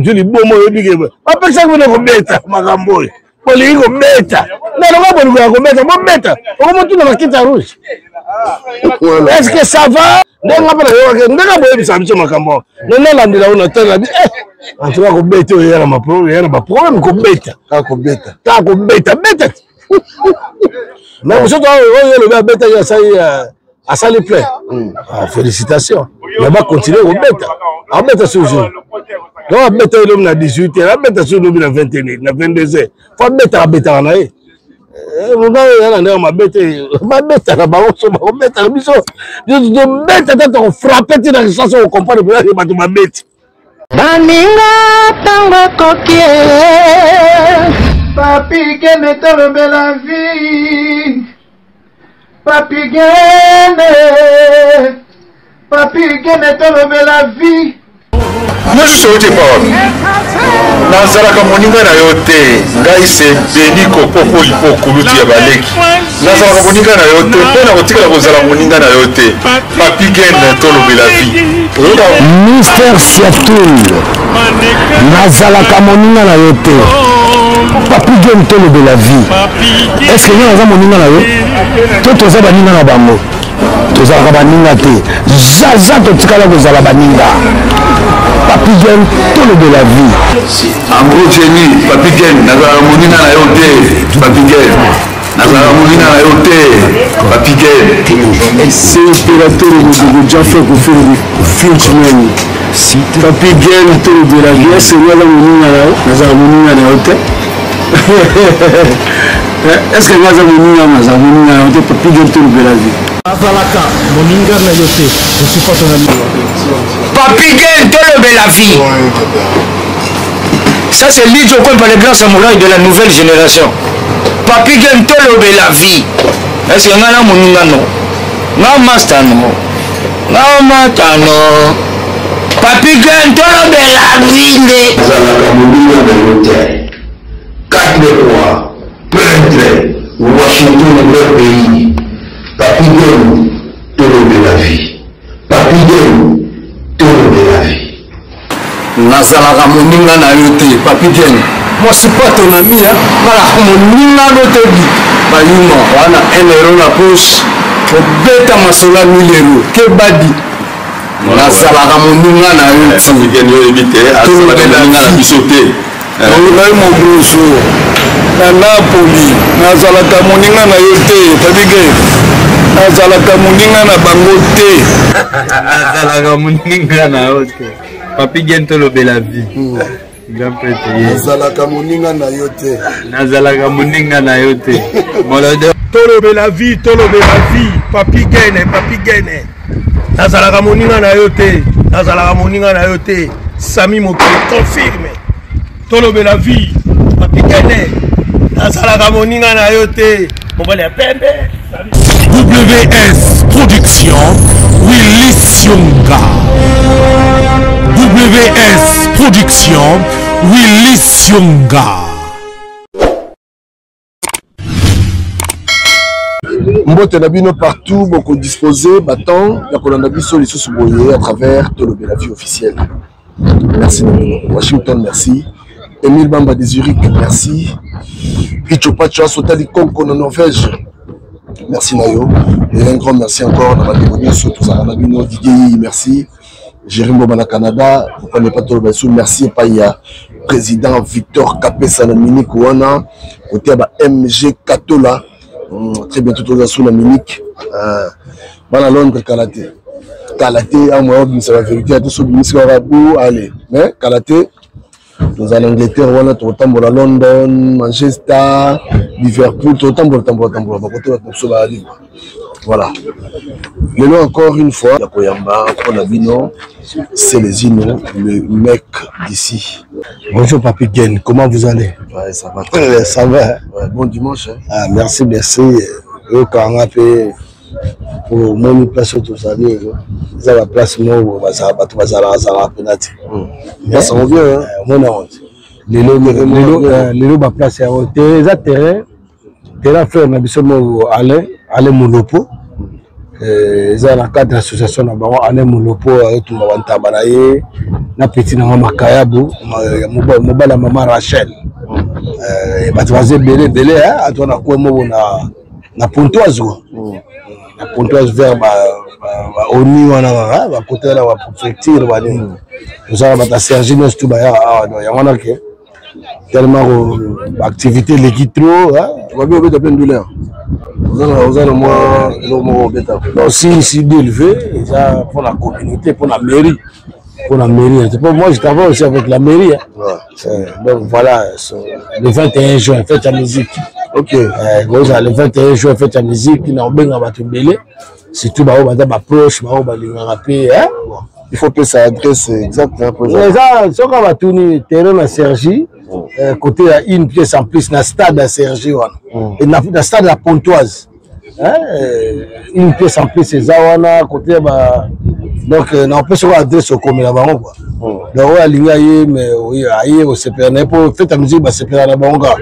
Ozwi liboma oyebi ke bapekisaki bino kobeta makambo oyo. Bolingi kobeta. Na longa bolingo ya kobeta, bobeta. Okomotuna bakita rouge. Est-ce que ça va? Ndenge nga mpe nayokaki ndenge boyebisa biso makambo oyo. Na nalandela oyo natala bi eh en tout cas kobeta oyo eya na maproblème, eya na baproblème kobeta. Kaka kobeta. Kaka kobeta, beta. Mais mosusu oyo olobi abetaki asali euh, asali plein hmm. ah, félicitation mais bacontinue kobeta abeta sur jour donc abeta ye lobi na 18 heures abeta sur lobi na 21 na 22 heures fo abetaka abetaka na ye ngai eh, ya na ndenge mabe te babetaka bango so bakobetaka biso biso tobeta te tokofrape ti na kisasa okomprendre mpenza bato babeti Baninga tango ekoki Papi Gene tolobela vie Papi Gene Papi Gene tolobela vie Nyonso outi epa wapi? Nazalaka moninga na yo te, ngai se Beni Kokoko Lipo kulutu ya baleki. Nazalaka moninga na yo te mpe nakotikala kozala moninga na yo te. Papi Gen tolobela vie. Oyoka Mister Siatul, nazalaka moninga na yo te. Papi Gen tolobela vie. Est-ce que nga naza moninga na yo? To toza baninga na bango? Tozalaka baninga te. Zaza totikala kozala baninga. Papi Gen tolobela vie. En gros Jenny, Papi Gen, nazalaka moninga na yo te. Papi Gen. Nazalaka moninga na yo te. Papi Gen. C'est Imperatore Modogo Jaffa Koffi Frenchman. Papi Gen tolobela vie, est-ce que nga moninga na yo? Nazalaka moninga na yo te. Est-ce que nga aza moninga nazala moninga na yo te Papi Gen tolobela vie. Nazalaka moninga na yo te. Je suis pas ton ami. Papi Gen tolobela vie. Ça c'est Lidjo Kwempa le grand samouraï de la nouvelle génération. Papi Gen tolobela vie. Est-ce que nga na moninga no? Nga master no? Nga mata no? Papi Gen tolobela vie nde. Nazalaka moninga na yo te. 4 le roi, peintre, Washington vrai pays. Papi Gen tolobela vie. Papi Gen tolobela vie. Nazalaka moninga na yo te Papi Gen. Moi je suis pas ton ami hein. Nazalaka moninga no te bi. Bayuma wana 1 euro na poche. Obeta masolo ya 1000 euro. Kebadi. Nazalaka moninga na yo te. Papi Gen yo oyebi te azalaka moninga na biso te. Ngai Moboso na Napoli nazalaka moninga na yo te Papi Gen nazalaka moninga na bango te. Nazalaka moninga na yo te Papi Gen tolobela vie. Grand prêtre ye. Nazalaka moninga na yo te. Nazalaka moninga na yo te. Molodo. Tolobela vie, tolobela vie. Papi Gene, Papi Gene. Nazalaka moninga na yo te. Nazalaka moninga na yo te. Sami Mokili confirme. Tolobela vie. Papi Gene. Nazalaka moninga na yo te. Mobali ya pembe. WS Production, Willy Sionga. WS Production, Willy Sionga. Mbote na bino partout boko disposer ba temps ya kolanda biso lisusu boye à travers Tolobela vie officielle. Merci na bino. Washington merci. Emile Bamba de Zurich merci. Picho Pacho Asotali Konko na Norvège. Merci na yo. Et un grand merci encore na bandeko nyonso tozalaka na bino Didier Yiyi merci. Jérémy Mboma na Canada, pourquoi ne pas toloba lisusu merci epai ya président Victor Kapesa na Munich wana côté ya ba MG Katola. Très bientôt toza sous na Munich. Bana Londres kala te. Kala te awa obimisa ba vérité ata so obimisi kaka bu allez mais kala te toza na Angleterre wana tokotambola London, Manchester, Liverpool, tokotambola tambola tambola bakote bato biso bayali. Voilà. Lelo encore une fois ya koyamba mpona bino Celezino, le mec d'ici. Bonjour Papi Gen, comment vous allez? Ouais, ça va très bien. Ça va. Ouais, bon dimanche. Hein. Ah, merci, merci. Okanga pe omoni place oyo tozali oyo eza ba place moko bato bazalaka zalaka mpena te. Place yango bien, hein? Omoni yango te. Lelo, lelo, lelo ba place yango te eza terrain. Terrain frère na biso moko Alain, Alain Molopo. Eza na cadre association na bango, Alain Mulopo azotumba bantaba na ye na petit na nga Makayabu, mobali ya mama Rachel. Bato baza ebele ebele ato na kwe moko na Pontoise kua, na Pontoise vers baoni wana kaka bakotela na baprefecture banini. Tozala bato ya Sergi nyonso tu bayaka awa. Donc yango wana ke tellement baactivité eleki trop. Babi obeta mpe ndule, oza na mwa eloko moko obeta? Non, si si Dieu le veut, eza mpona communauté, mpona mairie, mpona mairie. Moi, je travaille aussi avec la mairie, hein. Ouais. Donc voilà, le 21 juin, fête ya musique. Ok. Kozala le 21 juin, fête ya musique, na obenga bato ebele, surtout baoyo baza baproche, baoyo balingaka mpe. Bon, il faut pesa adresse exacte. Eza soki batuni terrain na Sergi, côté ya Une Pièce en Plus, na stade ya Sergi wana, na stade ya Pontoise. Une Pièce en Plus eza wana côté ya ba. Donc na opesi oko adresse, okomela bango quoi. Donc oyo alingi aye, mais aye kosepela na ye, mpo fête ya musique basepela na bango kaka.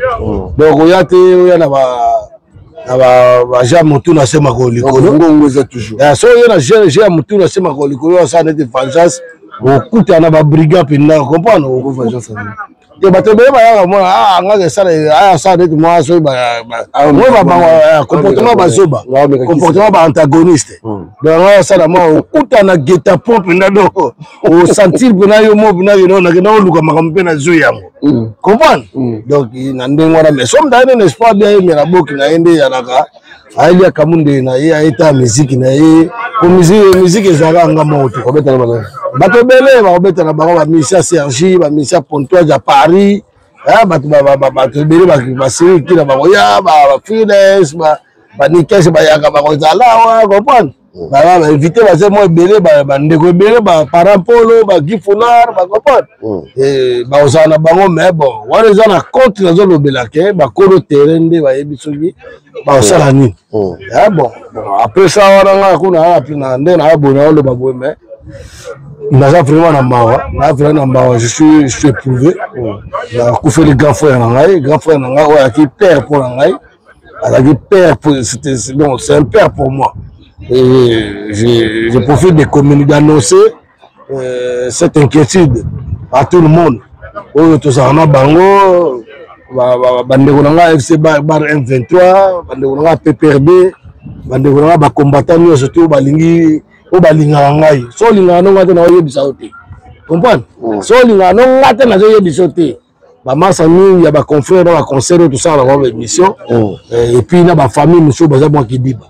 Donc oya te, oya na ba na baja motu na se makolo likolo. Ngongo eza toujours. So oyo na g ya motu na se makolo likolo, asala neti vengeance, okutana na babrigand mpenza, comprendre te. Bato ebele bayaka mona ngaka esala asala neti mwa soki moi babango comportement bazoba, comportement baantagoniste. Donc nga asala mwa okutana guet-apens mpenza, donc osentir mpena yo mo mpena yo nakenda oluka makambo mpe nazwi yango, comprendre. Donc na ndenge wana, mais so mutaki nene espoir bien, yemela boki na ye nde ezalaka, ayeliaka mundele na ye, ayeta miziki na ye, po miziki ezalaka nga moko te. Bato ebele bakobeta na bango, bamisi ya Sergi, bamisi ya Pontoise, ya Paris, bato bato ebele basiriki na bango ya bafines, banikese bayaka, bakozala awa, comprendre. Baya bainvité baza mwa ebele, bandeko ebele, baparent polo, bagifular, bacomprendre, bakozala na bango. Mais bon, wana eza na compte nazolobela ke bakolo terrain nde bayebi soki bakosala nini. Bon, après ça wana nga kuna na nde na boye naoloba boye, mais naza vraiment na mawa, naza vraiment na mawa, je suis éprouvé. Nakufeli grand frère na ngai, grand frère na ngai oyo ayaki père mpo na ngai, azalaki père pour, bon, c'est un père pour moi. Et je profite de communiquer, d'annoncer cette inquiétude à tout le monde oyo tozalaka na bango, bandeko na ngai FC bar M23, bandeko na ngai PPRD, bandeko na ngai bacombattant nyonso to balingi, oyo balingaka ngai. So olingaka no ngai te, naoyebisa yo te, comprendre. So olingaka no ngai te, nazoyebisa yo te. Bamasa mingi ya baconfrère na baconcert oyo tosala na bango baémission, et puis na bafamille mosusu baza mwa kidiba,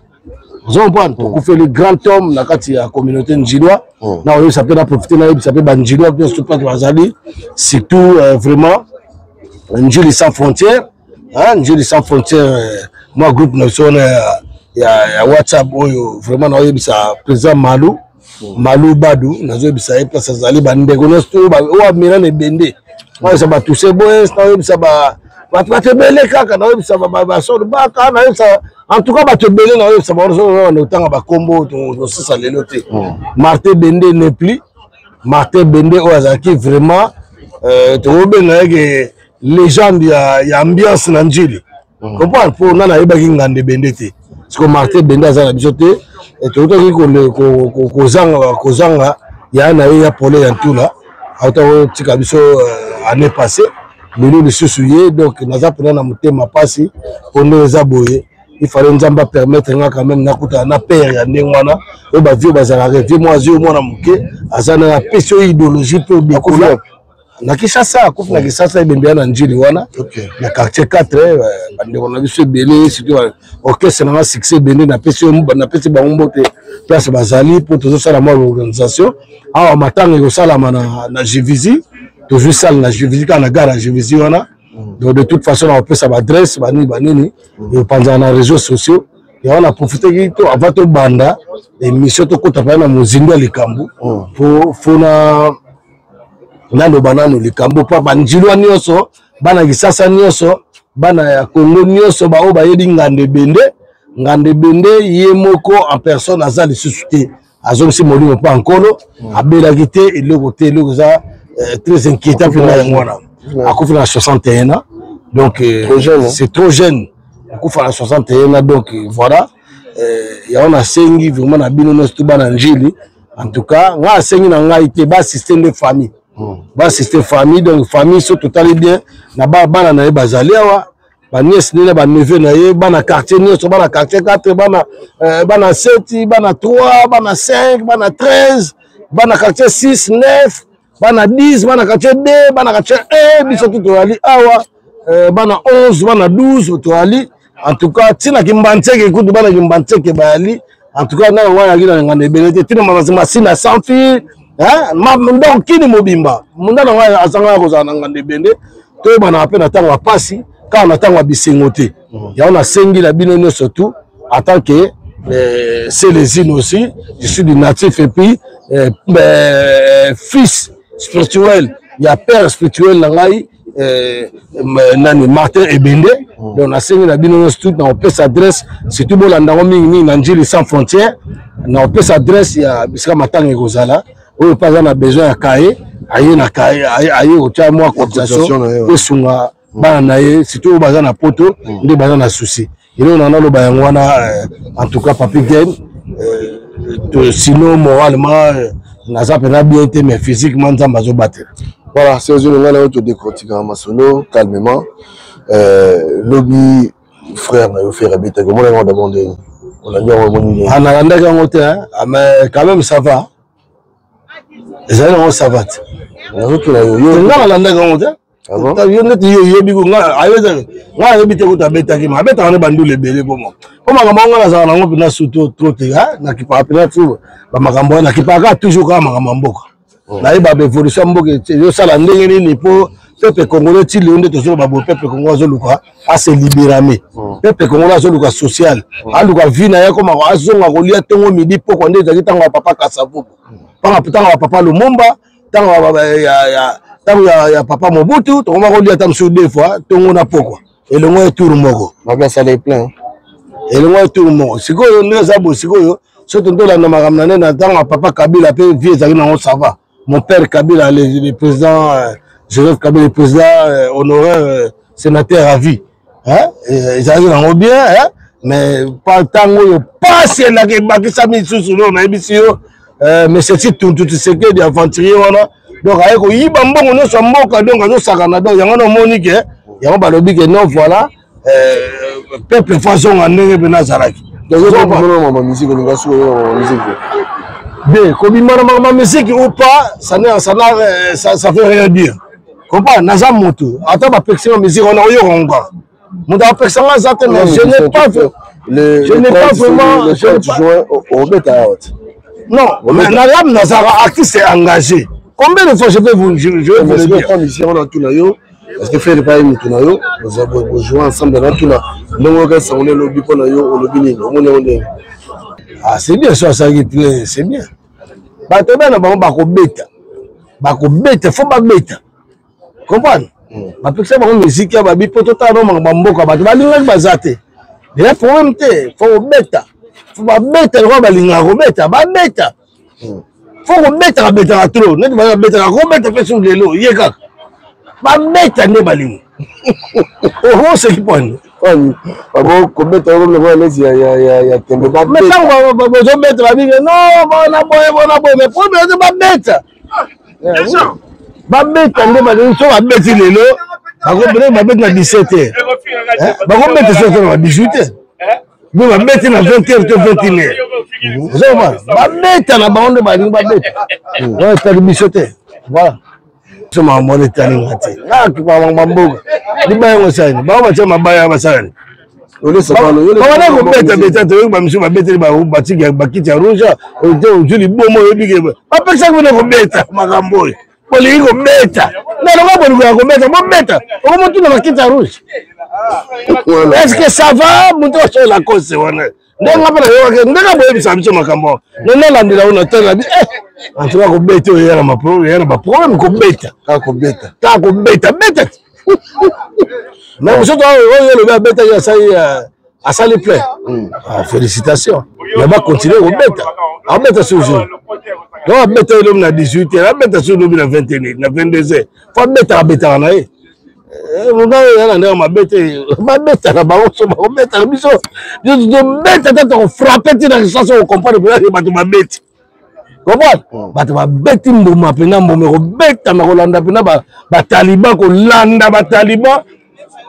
ozo comprendre. Tokufeli grand homme na kati ya communauté njilwa. Na oyebisa mpe, na profite nayebisa mpe banjilwa nyonso place bazali, surtout vraiment Njili sans frontière, Njili sans frontière, mwa groupe na biso wana ya WhatsApp oyo. Vraiment naoyebisa président Malu, Malu Badu, nazoyebisa ye place azali, bandeko nyonso oyo amela na ebende, naoyebisa batuse boys, naoyebisa bato, bato ebele kaka, naoyebisa basolo baka, naoyebisa en tout cas bato ebele, naoyebisa bango otanga bakombo tosisa lelo te. Martin Bende Nepli, Martin Bende oyo azalaki vraiment, tokobenga yeke légende ya ambiance na Njili, comprendre, mpo nga nayebaki nganda ebende te. Siko Martin Bende aza na biso te, tokotaki kozanga ya na ye ya pole ya ntula auta kotika biso année passée, lelo lisusu ye. Donc naza mpena na motema mpasi mpo nde eza boye. Il fallait Nzambe apermettre nga quand même nakutana na père ya ndenge wana oyo bavieux bazalaka, vieux mwa azwi mwana moke, aza na apesi oyo idéologie mpe odekola na Kinshasa. Akufi na Kinshasa, ebembe ya na Njili wana na quartier 4. Bandeko na biso ebele, surtout orchestre nanga Succès Ebende, napesi bango mbote place bazali, mpo tozosala mwa organisation awa. Matanga ekosalama na Juvisy, tozwi salle na Juvisy kaka na gare ya Juvisy wana. Donc de toute façon nakopesa baadresse banini banini, ekopanzana na réseaux sociaux. Yango na profiteki to avant tobanda émission, tokota mpena na mozindo ya likambo, po fona naloba nano likambo mpo banjilwa nyonso, bana Kisasa nyonso, bana ya Congo nyonso, baoyo bayebi nganda ebende, nganda ebende ye moko en personne aza lisusu te, azongisi molimo mpo nkolo. Abelaki te, eloko te, eloko eza très inquiétant mpena yango wana. Akufi na 61 ans, donc c'est trop jeune, akufa na 61 ans. Donc voilà. Yango nasengi vraiment na bino nyonso to bana Njili. En tout cas ngai asengi na ngai te, baassiste nde famille, baassiste famille. Donc famille so totali bien na bana na ye bazali awa, baniese nde na baneveu na ye, bana quartier nyonso, bana quartier 4, bana, bana 7, bana 3, bana 5, bana 13, bana quartier 6, 9, bana 10, bana quartier 2, bana quartier 1, biso tu toyali awa, bana 11, bana 12 toyali. En tout cas ntina Kimbantseke kutu, bana Kimbantseke bayali. En tout cas nana wana yaki na nganda ebele te, ntina masina sans fil, donc kini mobimba munda na ngai azangaka kozala na nganda ebele. Toyebanaka mpe na ntango ya pasi, kaka na ntango ya bisengo te. Yango nasengi na bino nyonso tout, en tant que Célésine aussi, je suis du natif et puis fils spirituel ya père spirituel na ngai, nani, Martin Ebende. Donc nasengi na bino nyonso tout, na kopesa adresse, surtout bolanda yango mingimingi na Njili sans frontière. Na kopesa adresse ya bisika matanga ekozala. Oyo mpe aza na besoin ya kaye, aye na kaye, aye kotya mwa cotisation esunga bana na ye, surtout oyo baza na poto nde baza na souci. Eloko na naloba yango wana. En tout cas Papi Gen, sinon moralement naza mpena bien te, mais physiquement Nzambe azobatela. Voilà, c'est oyo ngai na yo todécortikaka masolo calmement. Lobi frère na yo Ferre abetaki, omona yango d'abord ndenge olandi yango, omoni ndenge? Nalandaki yango te, mais quand même ça va, ezali yango ça va te. Nazotuna yo. Nga nalandaki yango te. Yo neti yo oyebi, ngai ayebi te kuta abetaki, ma abetaka nde bandula ebele. Bomo mpo makambo yango ngai nazala nango mpena surtout trop te, nakipaka mpena tu bamakambo wana, nakipaka toujours kaka makambo ya mboka. Nayeba baévolution ya mboka ezosala ndenge nini, mpo peuple congolais ti lelo nde tozoloba boye, peuple congolais azoluka ase libérame, peuple congolais azoluka social, aluka vie na ye, koma azonga kolia ntongo, midi, pokwa, nde ezalaki ntango ya papa Kasavubu, ntango ya papa Lumumba, ntango ya papa Mobutu. Tokoma kolia ata mosusu deux fois, ntongo na pokwa, elongo ye tour moko. Asala plein. Elongo ye tour moko. Sikoyo nde eza boye. Sikoyo soki tolanda makambo na nde na ntango ya papa Kabila mpe vie ezalaki nango ça va. Mon père Kabila, le président Joseph Kabila, le président honoraire, sénateur à vie, ezalaki nango bien, mais pa ntango oyo pasi elaka ebakisami lisusu. No nayebisi yo, monsieur Tituntu Tshisekedi, aventurier wana, donc aye koyiba mbongo nyonso ya mboka, donc azosakana. Donc yango namoni ke yango balobi ke non, voilà, peuple fo azonga ndenge mpena azalaki. Bien, kobima na makambo ya musique ou pas, ça, ça, ça, ça fait rien dire. Comprends, naza moto, ata bapekisanga musique wana, oyoka ngo kaka moto apekisanga aza te, mais je n'ai pas, je n'ai pas vraiment obeta awa te. Non, mais na lame nazalaka artiste engagé. Combien de fois je vais vous, je vais vous le dire? Musicien wana, tuna yo, parce que Ferre epai motu na yo, bojoua ensemble. Na tuna ndenge oyoka sango nde elobi mpo na yo, olobi nini, omoni yango ndenge? Ah, c'est bien. So asalaki plein, c'est bien. Bato bana bango bakobeta, bakobeta, fo babeta. Comprendre, bapekisa bango miziki ya babi mpo totala no makambo ya mboka. Bato balingaki baza te deya problème te. Fo kobeta, fo babeta lokola balingaka kobeta, babeta. Fo kobetaka, betaka trop neti babetaka, kobeta mpe sur lelo ye kaka babeta nde balingi okoseki pwani. Kobeta lokola neti ya tembe. Mais ntango bozobeta, babinge non, bona boye, bona boye, mais problème eza babeta, babeta nde balingi. So babeti lelo, bakobeta babeti na 17 heures, bakobeta so na 18 heures, bo babeti na 20 heures to 21 heures. Ozoma babeta na bango nde balingi babeta, wana etali biso te. Voilà, so makambo wana etali nga te. Nga makambo ya mboka, libaya yango esalani, bango batia mabaya, basalani babanda kobeta beta. Toyoki bamisu babeteli batiki bakiti ya rouge te, ozwi libomo, oyebi ke bapekisaki bino kobeta. Makambo oyo bolingi kobeta nalonga, bolingo ya kobeta, bobeta, okomotuna bakiti ya rouge, est ce que ça va? Moto asola Lacoste wana, ndenge mpe nayokaki ndenge boyebisa biso makambo no, nalandela oyo natala bi en tout cas kobeta oyo eya na baproblème, kobeta. Kaka kobeta. Kaka kobeta, beta. Mais mosusu oyo olobi abetaki, asali, asali plein. Ah, félicitation, mais bacontinue kobeta, abeta sur jour. Donc abeta ye lobi na 18 heures, abeta sur lobi na 21, na 22 heures, fo abetaka, abetaka na ye. Ngai ya na ndenge mabe te, babetaka bango so bakobetaka biso, biso tobeta te, tokofrappe ti na kisasa, okomprendre mpenza bato babeti, comprendre bato babeti mbuma mpenza, mbuma ekobetama kolanda mpenza bataliban, kolanda bataliban,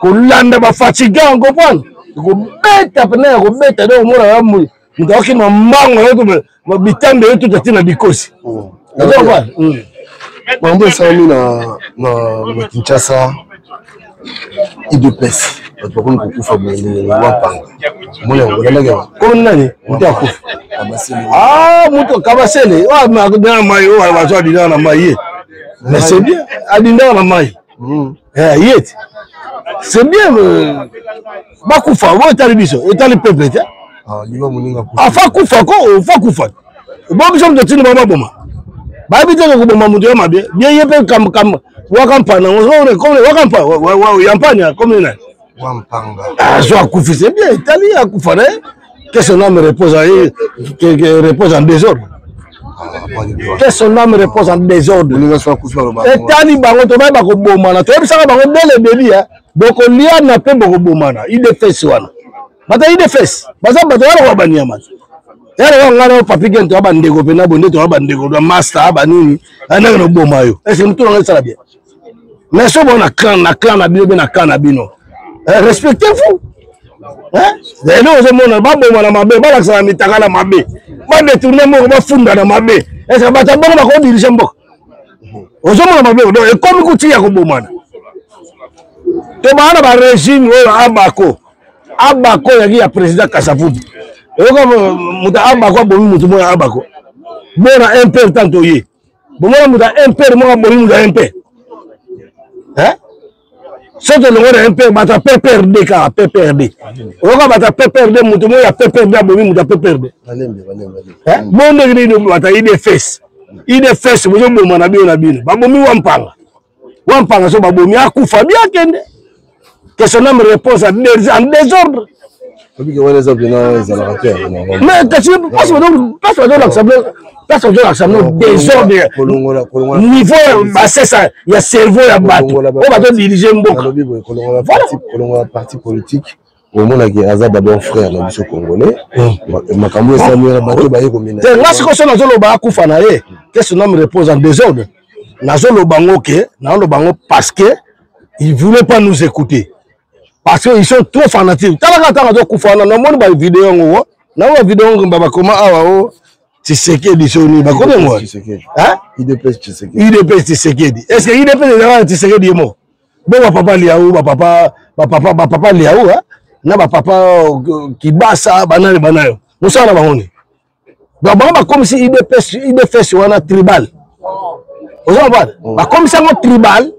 kolanda bafatigan, comprendre, ekobeta mpenza ya kobeta. Donc omona moto akokima mbango yo bitambe yo tuta ntina bikosi. Makambo esalami na Kinshasa, UDPS, bato bakomi kokufa boye ndenge Wampanga, omoni yango, olandaki yango? Komi nani moto akufa? Ah, moto Kabasele na mai oyo bazo adindaka na mai ye, mais c'est bien, adindaka na mai ye te, c'est bien. Bakufa oyo etali biso, etali peuple te. Afa kufa ko ofa kufa bo biso moto atindi bango baboma, bayebi te koboma moto ya mabe bien ye mpe waka mpana waka mpa yampanya komi nani azwa akufi, c'est bien, etali akufa na ye, que son âme repose, repose en désordre, que son âme repose en désordre. Etali bango, tobaye bakobomana, toyebisaka bango dès le début, bokoliana mpe bokobomana. UDPS wana, bato ya UDPS baza bato wana kwa banyama te. Yala wa ngai na Papi Gen, toya bandeko mpena bonde, toya bandeko na master banini, andenge noboma yo, est-ce motu nanga esala bien? Mais so bona clan na clan na bino mpe na clan na bino, respectez-vous. Lelo ozomona baboma na mabe, balakisa na mitaka na mabe, badetourne moko, bafunda na mabe. Est-ce bato ya bongo bakodirige mboka? Ozomona mabe, donc ekomi kuti ya kobomana. To baa na barégime oyo abako abako yaki ya président Kasavubu, oyoka moto abako abomi motu moko ya abako bona MPR, tanto ye bomona moto ya MPR moko abomi moto ya MPR. Soki tolongo na MPR, bato ya PPRD kaka PPRD, oyoka bato ya PPRD, moto moko ya PPRD abomi moto ya PPRD. Bo ndenge nini bato ya UDPS, UDPS bozoboma na bino na bino, babomi wa mpanga, wa mpanga so babomi akufa bi akende, que son âme repose en désordre. Mais kasi place bazolakisa, place bazolakisa no désordre, niveau bassesse ya cerveau ya bato oyo bazodirige mboka. Kolongola parti politique, omonaki aza d'abord frère na biso congolais. Makambo esali wana, bato baye komina te. Nga sikoyo so nazoloba akufa na ye, que son âme repose en désordre, nazoloba ngo ke nazoloba ngo parce que il voulait pas nous écouter, parce que ils sont trop fanatiques. Talaka ntango azokufa wana, namoni bavideo yango, nango bavideo yango bakoma awa o Tshisekedi soni bakomi yango UDPS Tshisekedi, Tshisekedi. Est ce que UDPS ezalaka na Tshisekedi ye moko? Bo bapapa Liau, bapapa bapapa bapapa Liau na bapapa Kibasa, banani banayo, mosala na bango nini? Donc bango bakomisi UDPS, UDPS wana tribal, oza comprendre? Bakomisi yango tribal.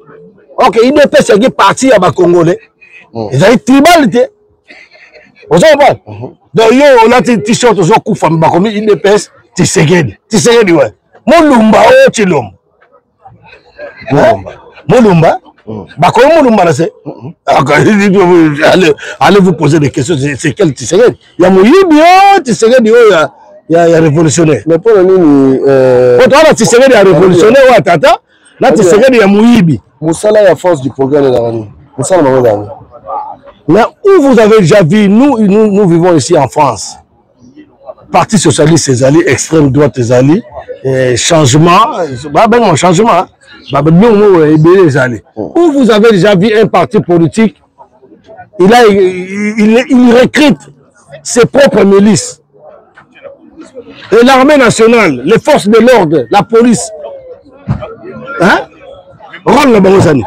Ok, UDPS ezalaki parti ya bacongolais, ezali tribal te, oza comprendre? Donc yo olati t-shirt, ozokufa, bakomi UDPS Tshisekedi, Tshisekedi we Molumba oyo Tshilombo Molumba, bakomi Molumba na se. Allez vous poser des questions, c'est quel Tshisekedi? Ya moyibi oyo, Tshisekedi oyo ya révolutionnaire? Mais mpona nini? Po towana Tshisekedi ya révolutionnaire oyo tata na Tshisekedi ya moyibi. Mosala ya Force du Progrès ezalaka nini? Mosala bango ezalaka nini? Mais où vous avez déjà vu, nous, nous, nous vivons ici en France. Parti socialiste ezali, extrême droite ezali, changement, bah, ben, changement, bah, ben, nous, ebele ezali. Où vous avez déjà vu un parti politique, il a, il, il recrute ses propres milices? Et l'armée nationale, les forces de l'ordre, la police, hein? Rôle na bango ezali?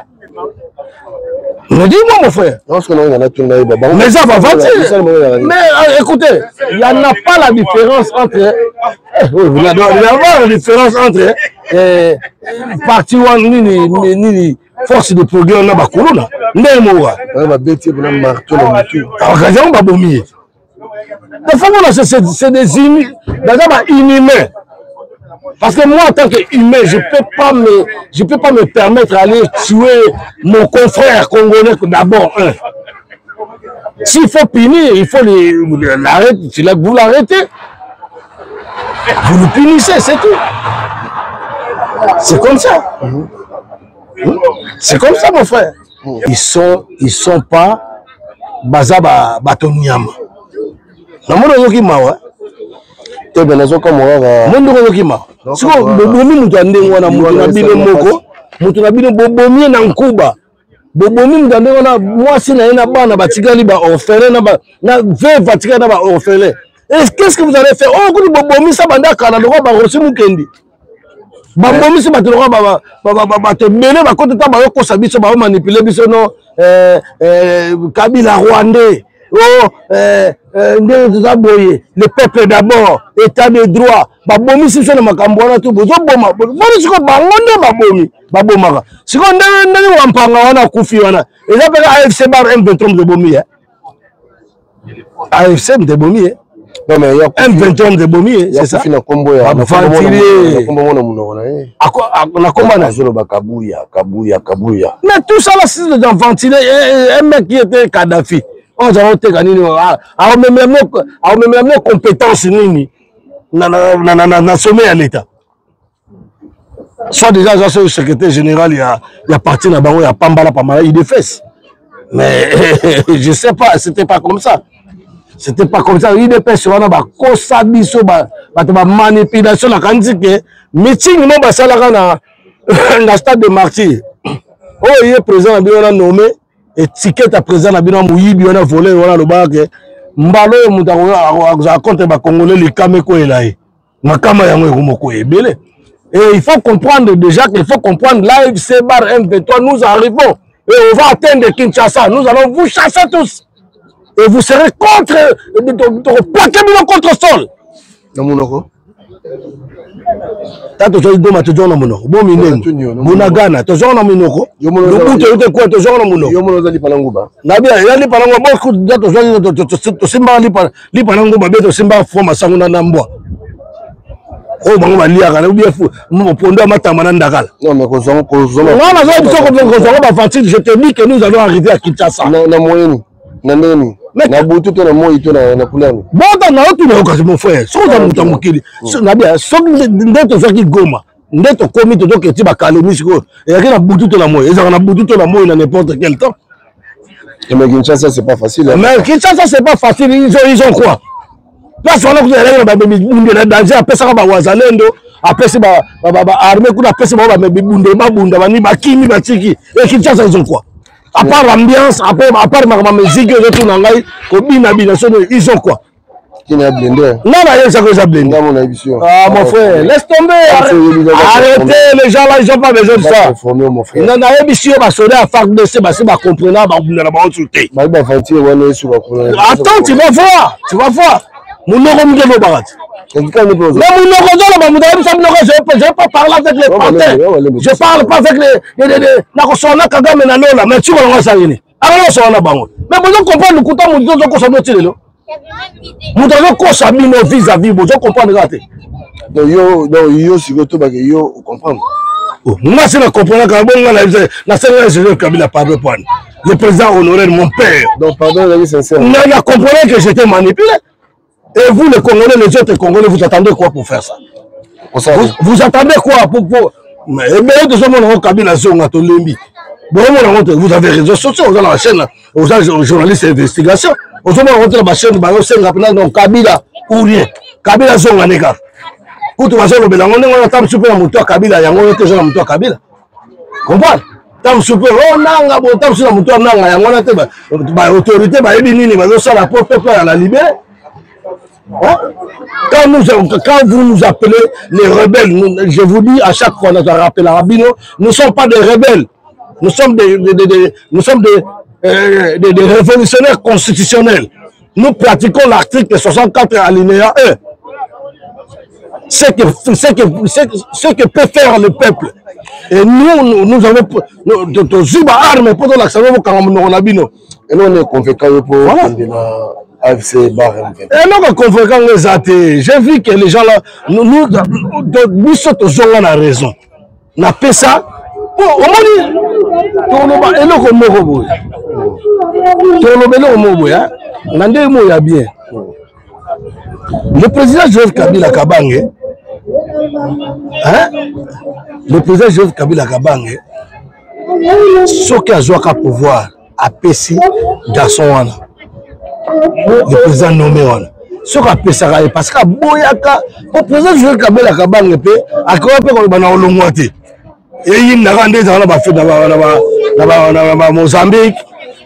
Mais dis-moi, mon frère. Mais ça va va-t-il? Mais écoutez, il n'y en a pas la différence entre. Il y a pas la différence entre parti wana nini nini, force de progrès na bakuluna ndenge moko. Babeti na marteau na mutu. Kasi yango babomi ye. Il faut que c'est des inhumains, inhumains. Parce que moi, en tant qu'humain, je peux pas me permettre d'aller tuer mon confrère congolais d'abord, un. S'il faut punir, il faut l'arrêter. Vous l'arrêtez. Vous le punissez, c'est tout. C'est comme ça. C'est comme ça, mon frère. Ils sont pas baza bato nyama. Namoni oyoki mawa. Te ben nazokamwa kaka. Mo ndenge oyoki mawa. Sikoyo bobomi moto ya ndenge wana, moto na bino moko, moto na bino bobomi ye na nkuba. Bobomi moto ya ndenge wana, mwasi na ye na bana batikali ba orphelin na na veuve atikali na ba orphelin. Et qu'est-ce que vous allez faire? Oh, kutu bobomisa banda kala lokola ba Rossy Mukendi. Babomisi bato lokola bato ebele bakota ta bayokosa biso, bayomanipule biso no Kabila Rwandais. Oh, ndenge toza boye, le peuple d'abord, état de droit. Babomisi biso na makambo wana to bozoboma. Boni sikoyo bango nde babomi, babomaka. Sikoyo ndenge wampanga wana akufi wana, eza mpe AFC bar M23 moto ebomi ye. AFC moto ebomi ye. Non mais ya M23 moto ebomi ye, c'est ça. Na kombo ya aventurier. Na kombo mona munoko na ye. Ako na kombo na azoloba Kabuya, Kabuya, Kabuya. Mais tout ça là c'est des aventuriers, un mec qui était Kadhafi. On a oteka nini? Aomemela mino compétence nini na sommet ya l'État. Soit déjà aza soki secrétaire général ya parti na bango ya pambala pambala UDPS. Mais je sais pas, c'était pas comme ça. C'était pas comme ça. UDPS wana bakosa biso bato ba manipulation na kanisi ke meeting mo basalaka na stade de martyr. Oyo ye président na bino wana nommé étiquette ya président na bino moyibi wana voleur wana alobaka ke mbala oyo moto akozala contre ba Congolais likama ekoyela ye. Makama yango ekomoko ebele. Et il faut comprendre déjà qu'il faut comprendre l'AFC bar M23, nous arrivons et on va atteindre Kinshasa. Nous allons vous chasser tous. Et vous serez contre, plaquer bino contre sol. Na monoko. Ta tozwaki Goma, tozwaka na monoko. Bo minene. Bunagana, tozwaka na monoko. Lobutu euti kwa, tozwaka na monoko. Yo mono oza lipa na nguba. Na bien, ya lipa na nguba, bo kuta tozwaki, tosimbaka lipa na nguba, be tosimbaka fo masango na mbwa. Oyo bango baliaka, ou bien pondu ya matamba na ndakala. Non, mais kozwa, kozwa. Non, nazo biso kozwa ba fatigue, je te dis que nous allons arriver à Kinshasa. Na moyeni. Na ndenge nini? Na butu to na moi to na couleur nini? Bota na yo tuna yo kasi mon frère. Soki oza moto ya mokili, na bien, soki nde tozwaki Goma, nde tokomi tozoketi bakalemi sikoyo, ezalaki na butu to na moi, ezalaka na butu to na moi na n'importe quel temps. Mais Kinshasa c'est pas facile. Mais Kinshasa c'est pas facile, ils ont quoi? Place wana kutu ezalaki na babibunde na danger, apesaka ba wazalendo, apesi ba armée kuna, apesi bango ba bibunde babunda, bani bakimi batiki. Et Kinshasa ils ont quoi? À part l'ambiance, à part ma musique, ozo tuna ngai kobina bina sono, ils ont quoi? Kina blindé. Non, non, il y a blindé. Non, mon ami, Ah, mon frère, laisse tomber. Arrêtez, les gens là, ils ont pas besoin de ça. Mon frère. Non, non, il y a soda à FARDC, bah, c'est ma comprenant, bah, on a pas insulté. Bah, bah, Attends, tu vas voir, tu vas voir. Mon nom, mon nom, barat. Mais mon nom, je vais pas parler avec les pantins. Je parle pas avec les nakosona Kagame na Lola, mais tu vas ça nini? Alors sona bango. Mais bozo comprendre kuta mutu ozo kosa bino ti lelo. Mutu azo kosa bino vis-à-vis, bozo comprendre kaka te. Donc yo, donc yo sikoyo tobake yo comprendre. Moi c'est na comprendre kaka bongo na na senga Joseph Kabila pardon point. Le président honoraire mon père. Donc pardon, ezali sincère. Mais il a compris que j'étais manipulé. Et vous les Congolais, les autres Congolais, vous attendez quoi pour faire ça? Vous attendez quoi pour mais ebele tozomona ngo Kabila zonga tolembi. Bomona ngo te, vous avez réseaux sociaux, vous avez la chaîne, vous avez journaliste d'investigation. Ozomona ngo te na ba chaîne bazosenga mpena donc Kabila ou rien. Kabila zonga ne kaka. Kutu bazolobela ngo ndenge wana ta mosusu mpe na moto ya Kabila yango wana te eza na moto ya Kabila. Comprendre? Ta mosusu mpe o nanga bo ta mosusu na moto ya nanga yango wana te ba autorité bayebi nini bazosala po peuple ya la libéré. Quand vous nous appelez les rebelles, nous, je vous dis à chaque fois, nous rappelons à Rabino, nous ne sommes pas des rebelles, nous sommes des révolutionnaires constitutionnels. Nous pratiquons l'article 64 alinéa 1. Ce que peut faire le peuple. Et nous, nous avons nous armes pour l'accès au Cameroun. Et nous, on est convaincus pour AFC Bar M23. Et nous, on est convaincus. J'ai vu que les gens là, nous, nous, nous sommes on a raison. Na pesa, omoni, toloba eloko moko boye. Toloba eloko moko boye, hein. Na ndenge moko ya bien. Le président Joseph Kabila Kabange, hein? Le président Joseph Kabila Kabange, Soki azwaka pouvoir, apesi garçon wana, le président nommé wana, soki apesaka ye parce que aboyaka po président Joseph Kabila Kabange mpe akoya mpe koloba na olongwa te. Eyindaka nde ezalaka na bafe na bamozambique,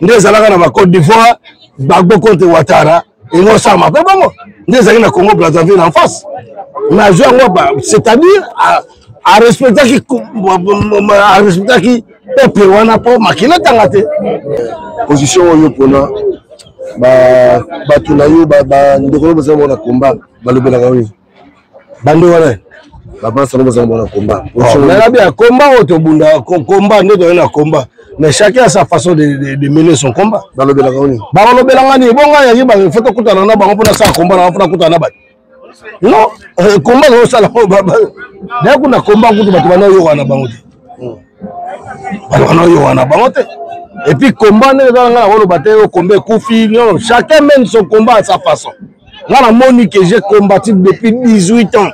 nde ezalaka na bacôte d'Ivoire, Gbagbo contre Ouattara, ekosama mpe bongo nde ezalaki na Congo Brazzaville en face. Mais azwi yango, c'est-à-dire arespectaki peuple wana mpo makila etanga te. Position oyo mpona bato na yo, bandeko no bazala mona combat, balobelaka oyo? Bande wana. Babansa no bazala mona combat. Nayebi ya combat oyo tobunda, combat nde toyei na combat, mais chacun a sa façon de mener son combat. Balobelaka oyo? Balobelanga nini? Bongo yaki faut tokutana na bango mpona sala combat na bango, mpona kutana na bato. Non, combat ezosala naye kuna, combat kutu bato bana oyokana na bango te, bato bana oyokana na bango te. Et puis combat ndenge eza, nga na koloba te oyo combat ekufi. Non, chacun mène son combat à sa façon. Nga namoni que j'ai combattu depuis 18 ans,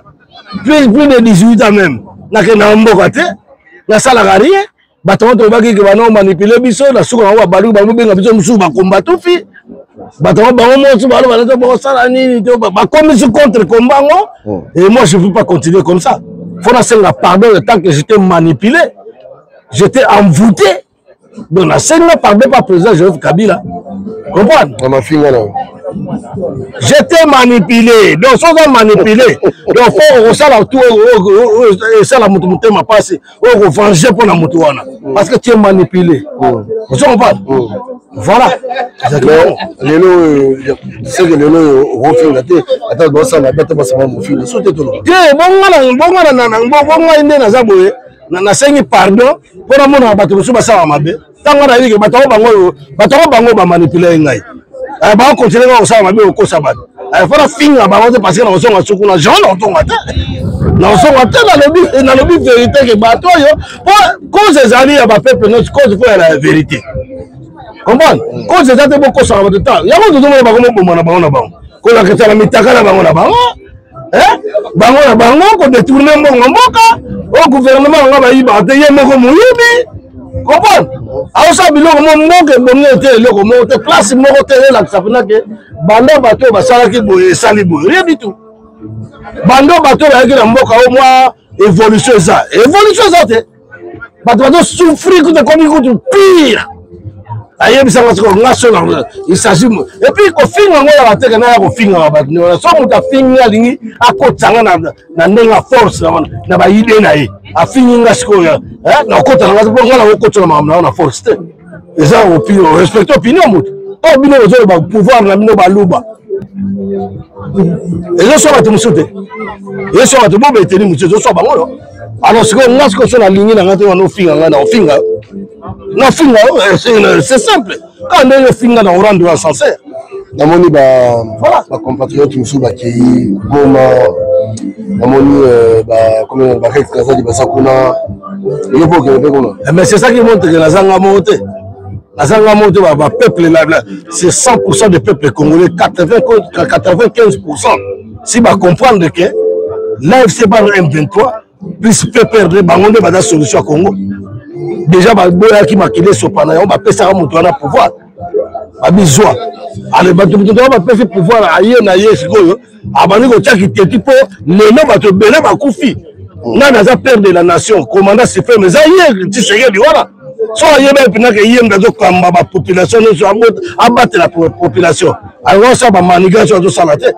plus de 18 ans même. Nakende na mboka te, nasalaka rien. Bato wana tolobaki ke bana omanipuler biso, na suka bango babaluki, bango benga biso mosusu bakombatufi. Bato yango bango mosusu baloba na bokosala nini te, bakomisi contre combat yango. Et moi, je ne peux pas continuer comme ça. Faut nasenga pardon le temps que j'étais manipulé, j'étais envoûté. Donc nasenga pardon par président Joseph Kabila, comprendre? Na mafinga na. J'étais manipulé. Donc soza manipulé, donc faut okosala tout esala moto motema mpasi, oyo kovange mpo na moto wana, parce que tu es manipulé. Ozo comprendre? Voilà. Lelo oyo seke, lelo oyo okofinga te, ata basala ata basama mofinga so te, toloba. Te, bongai nde naza boye, nasengi pardon mpo namonaka bato mosusu basala mabe. Ntango nayebi ke bato yango, bango oyo, bato yango, bango bamanipule ngai, bakocontinuer kaka kosala mabe, kokosa bato. Faut nafinga bango te, parce que nakozonga suku na jean, nakozonga te, nakozonga te. Nalobi vérité ke bato oyo, po cause ezali ya bapeuple nyonso, cause faut ya la vérité, comprendre? Cause eza te bokosaka bato. Ta yango tozomona bango moboma na bango na bango, kolakisa na mitaka na bango na bango, bango na bango kodétourner mbongo mboka oyo. Gouvernement yango bayibaka te, ye moko moyibi, comprendre? Aosala biloko mo mboka ebongi te, eloko moko te, place moko te elakisa mpena ke banda bato oyo basalaki boye, esali boye, rien du tout. Bando bato oyo bayaki na mboka oyo, mwa évolution eza, évolution eza te. Bato bazosouffrir, kutu ekomi kutu pire. Ayebisanga sikoyo nga so il s'agit. Et puis kofinga yango yaka teke naya kofingaka bato nde wana. So moto afingi, alingi akotisa nga na ndenge ya force na baide na ye, afingi nga sikoyo, nakota na nga mpo nga nakokotisa na makambo na yo na force te. Eza opinion, respecte opinion moto oyo. Bino bozoloba pouvoir na bino baluba ezoswa bato mosusu te, ezoswa bato bobeteli mosusu, ezoswa bango yo. Alors sikoyo nga sikoyo so nalingi na nga te wana, ofinga nga na ofinga, nafinga, c'est simple. Kaka ndenge ofinga na orendre ascenseur. Namoni bacompatriote mosusu bakei Goma, namoni barex Kazadi baza kuna, yo mpo okende mpe kuna. Mais c'est ça qui montre que nazanga moko te, nazanga moko te. Bapeuple, c'est 100% de peuple congolais, 80, 95%, si bacomprendre que l'AFC bar M23 plus PPRD, bango nde baza solution ya Congo. Déjà baboyaki makili esopana, yango bapesaka moto wana pouvoir, babizwa. Ale bato moto wana bapesi pouvoir, aye na ye sikoyo abandi kotia kiteti, mpo lelo bato ebele bakufi. Nani aza père de la nation, commandant suprême? Eza ye Tshisekedi wana. So ayeba mpinaka ye moto azokamba bapopulation nyonso, abatela population. Alingo asala bamanigance, azosala te.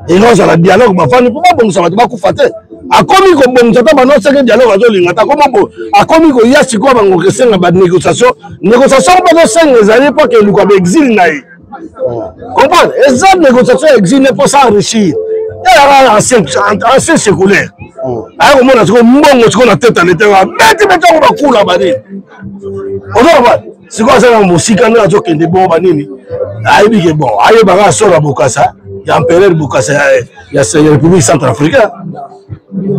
Elo azala dialogue, bafandi mpo babongisa, bato bakufa te. Akomi kobongisa ta banoseke dialogue, azolinga te. Akomi koya sikoyo, bango kesenga banégociation, négociation mpo azosenga ezali mpo akeluka baexil na ye, comprendre? Eza négociation ya exil mpo sa enrichir eyaka ancien séculaire. Aya komona sikoyo mbongo sikoyo na tete alete, abeti beti yango, bakula banini. Ozokoba sikoyo aza na mosika nde azokende bongo banini, ayebi ke bon, ayebaka asolo ya Bokasa, ya empereur Bokasa ya République centrafricaine,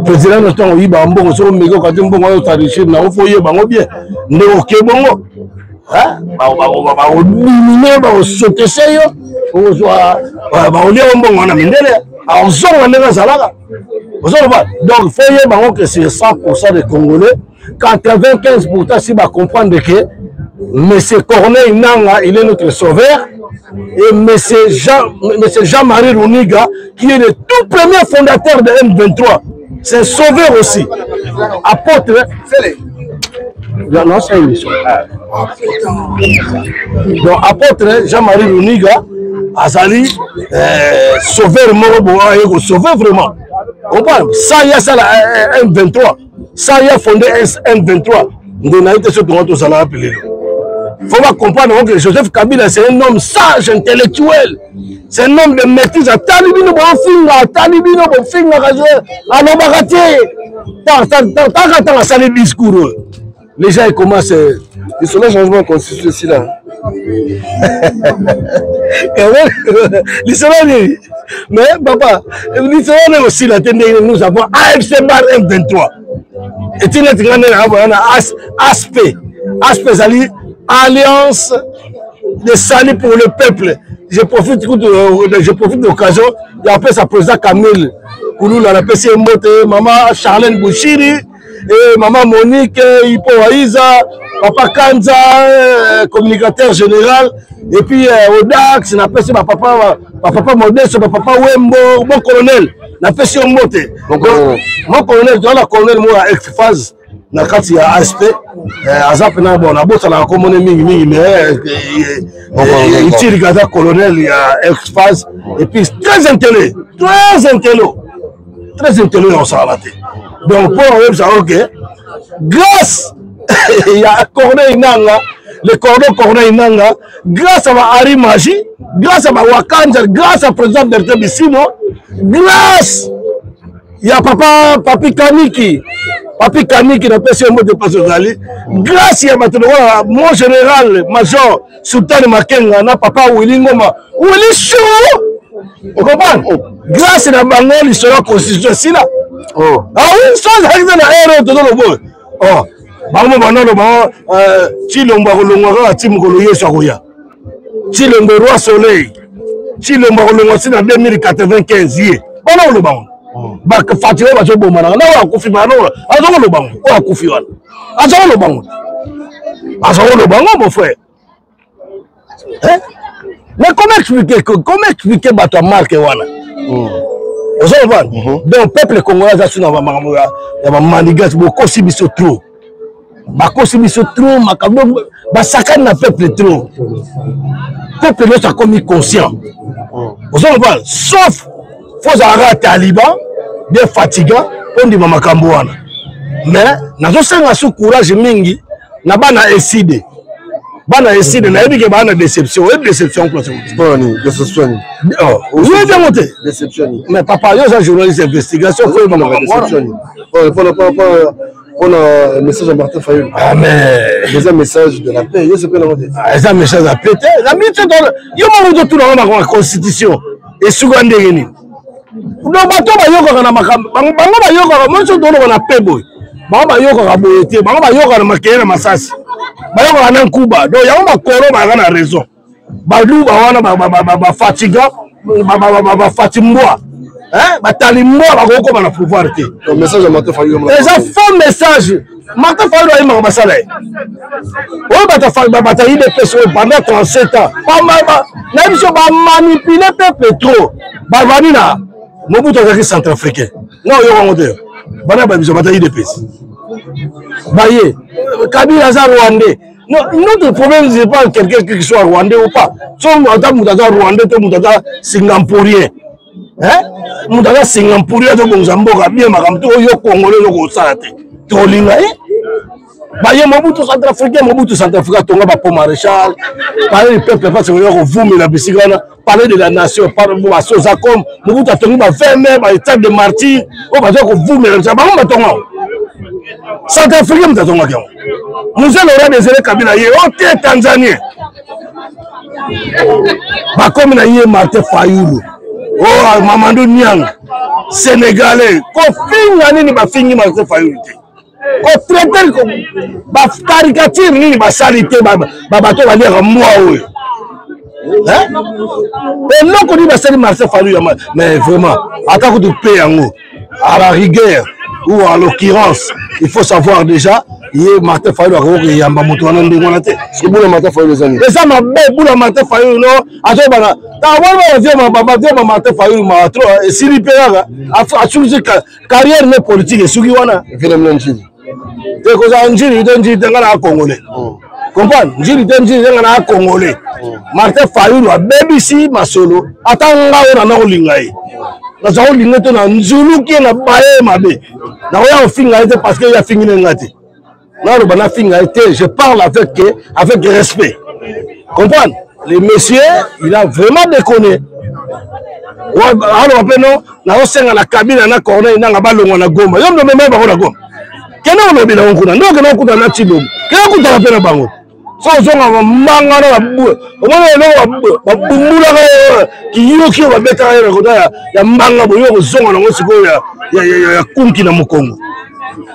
président no. Ntango oyibaka mbongo, soki omeki okati mbongo oyo oenrichir nango, faut oyeba yango bien nde oke bongo bakodimine, bakosotese yo, okozwa, bakolia yo mbongo wana. Mindele akozonga ndenge azalaka, ozoloba. Donc faut yeba yango ke sur 100% de Congolais. 95 pourcent si bacomprendre que monsieur Corneille Nanga il est notre sauveur et monsieur Jean monsieur Jean-Marie Runiga qui est le tout premier fondateur de M23 c'est un sauveur aussi apôtre non, c'est une émission. Donc, apôtre Jean-Marie Runiga, azali euh, sauveur moko boye aye kosauve vraiment comprendre ça ya sala M23 ça ya fondé M23 nde naye te soki tongo tozala wapi lelo faut pas comprendre que Joseph Kabila c'est un homme sage intellectuel c'est un homme de maîtrise atali bino bofinga atali bino bofingaka alobaka te taka ntango asali discours oyo les gens ils commencent lisolo changement de constitution esila lisolo nini mais papa lisolo nini osila te ndenge nous avons afc bar m23 eti neti ngai ndenge naboya na asp asp ezali alliance de salut pour le peuple je profite je profite de l'occasion ya kopesa président camille kulula napesi ye mbote mama charlène bushiri et mama monique ipo waiza papa kanza euh, communicateur général et puis euh, odax napesi bapapa bapapa modeso bapapa wembo bon colonel napesi yo mbote mon colonel toza na colonel moko ya exphase na kati ya asp eh, aza mpena bon nabosanaka komone mingi mingi mais eh, itirika aza colonel ya exphase et puis très intello très intello très intello ya kosakana te donc mpo oyebisa oke grâce ya corneille nanga le cordon corneille nanga grâce à ba Harry Magie grâce à ba Wakanja grâce à président Bertin Bissimo grâce ya papa papi Kaniki papi Kaniki napesi yo mbote mpasi ozali grâce ya bato lokola mon général major Sultan Makenga na papa Willy Ngoma Willy Chou okomprendre grâce na bango lisolo ya constitution esila oh. ah oui so ezalaki te na ere oyo tozoloboyo oh. bango banano bango euh, Tshilombo akolongwa kaka ti mokolo Yesu akoya Tshilombo roi soleil Tshilombo akolongwa ti na 2095 ye bana koloba ngo oh. bafati oyo bazobomanaka na oyo akufi bana azokoloba ngo oyo akufi wana azokoloba ngo azokoloba ngo mon frère Hein? Mais comment expliquer comment expliquer bato ya marque wana hmm. ozo comprendre mhm. donc peuple congolais aza suna makambo ya bamanigas bokosi biso trop bakosi biso trop makambo basakani na peuple trop peuple nyonso akomi conscient hmm. ozo comprendre sauf fo ozalaka taliban bien fatigant mpo ndima makambo wana mais nazosenga su courage mingi na bana eside bana eside nayebi ke baa na déception oyebi déception place oh, oyebi yango te mais papa yo oza journaliste investigation koyeba makambo wana mpona message ya martin fayulu ah, mais eza message de la paix yo sepela yango te ah, eza message ya paix te na biso yo moko ozotuna ngo makambo ya constitution esuka ndenge nini donc bato bayokaka na makambo bango bayokaka moi soki toloba na pe boye bango bayokaka boye te bango bayokaka na makeye na masasi bayokaka na nkuba donc yango bakoro bayaka na raison baluba wana bafatiga bafatimbwa batalimbwa bakokoma na pouvoir te eza faux message martin fayulu ayembaka basala ye oyo bato ya udps oyo pendant 37 ans na biso bamanipule peuple trop bavandi na mobutu azalaki centrafricain nga oyoka yango te bana babiso bato ya udps baye kabila aza rwandais Non, notre problème, c'est pas quelqu'un qui soit rwandais ou pas. So, ata moto aza rwandais to moto aza singapourien. Hein? Moto aza singapourien azobongisa mboka bien makambo to yo congolais eloko osala te. Tolinga ye. Baye Mobutu centrafricain, Mobutu centrafricain atonga ba pont maréchal, palais du peuple parce que oya kovumela bisika wana, palais de la nation, ba Sozacom, Mobutu atongi ba 20 mai, ba stade de martyrs, oyo baza kovumela bisika bango batonga yango. Centrafricain moto atongaki yango. Mzee Laurent Désiré Kabila ye ote oh, Tanzanien. Bakomi na ye Martin Fayulu. Oh Mamadou Niang Sénégalais. Kofinga nini bafingi Martin Fayulu te. Kotraite ba caricature nini basali te ba bato baliaka mbwa oyo. Eloko nini basali Martin Fayulu ya mais vraiment ata kutu pe yango à la rigueur. ou en l'occurrence, il faut savoir déjà, ye Martin Fayulu akoki koyamba moto wana ndenge wana te. Bula Martin Fayulu eza nini? Eza mabe bula Martin Fayulu no azobana tawani bavie ba Martin Fayulu mawa trop esili mpe kaka asukisi carrière ne politique esuki wana. Vile mna njili. Te kozala njili te njili te nga na congolais. Comprendre? Njili te njili te nga na congolais. Martin Fayulu abebisi masolo ata nga oyo na kolinga ye. Naza kolinga te na nzuluki ye na baye mabe. Nakoya kofinga ye te parce que ye afingi ne nga te. Naloba nafinga ye te, je parle avec avec respect. Comprendre? Le monsieur, il a vraiment déconné. Aloba mpe non, nazosenga na Kabila na Corneille nanga balongwa na Goma. Yo ndomema ye bango na Goma. Kende kolobela yango kuna, nde okende kokutana na Tshilombo. Kende kokutana mpe na bango. So ozonga manga na omoni eloko babumbulaka kiyoki oyo babetaka ye na kota ya mbanga boye okozonga nango sikoyo ya kunki na mokongo.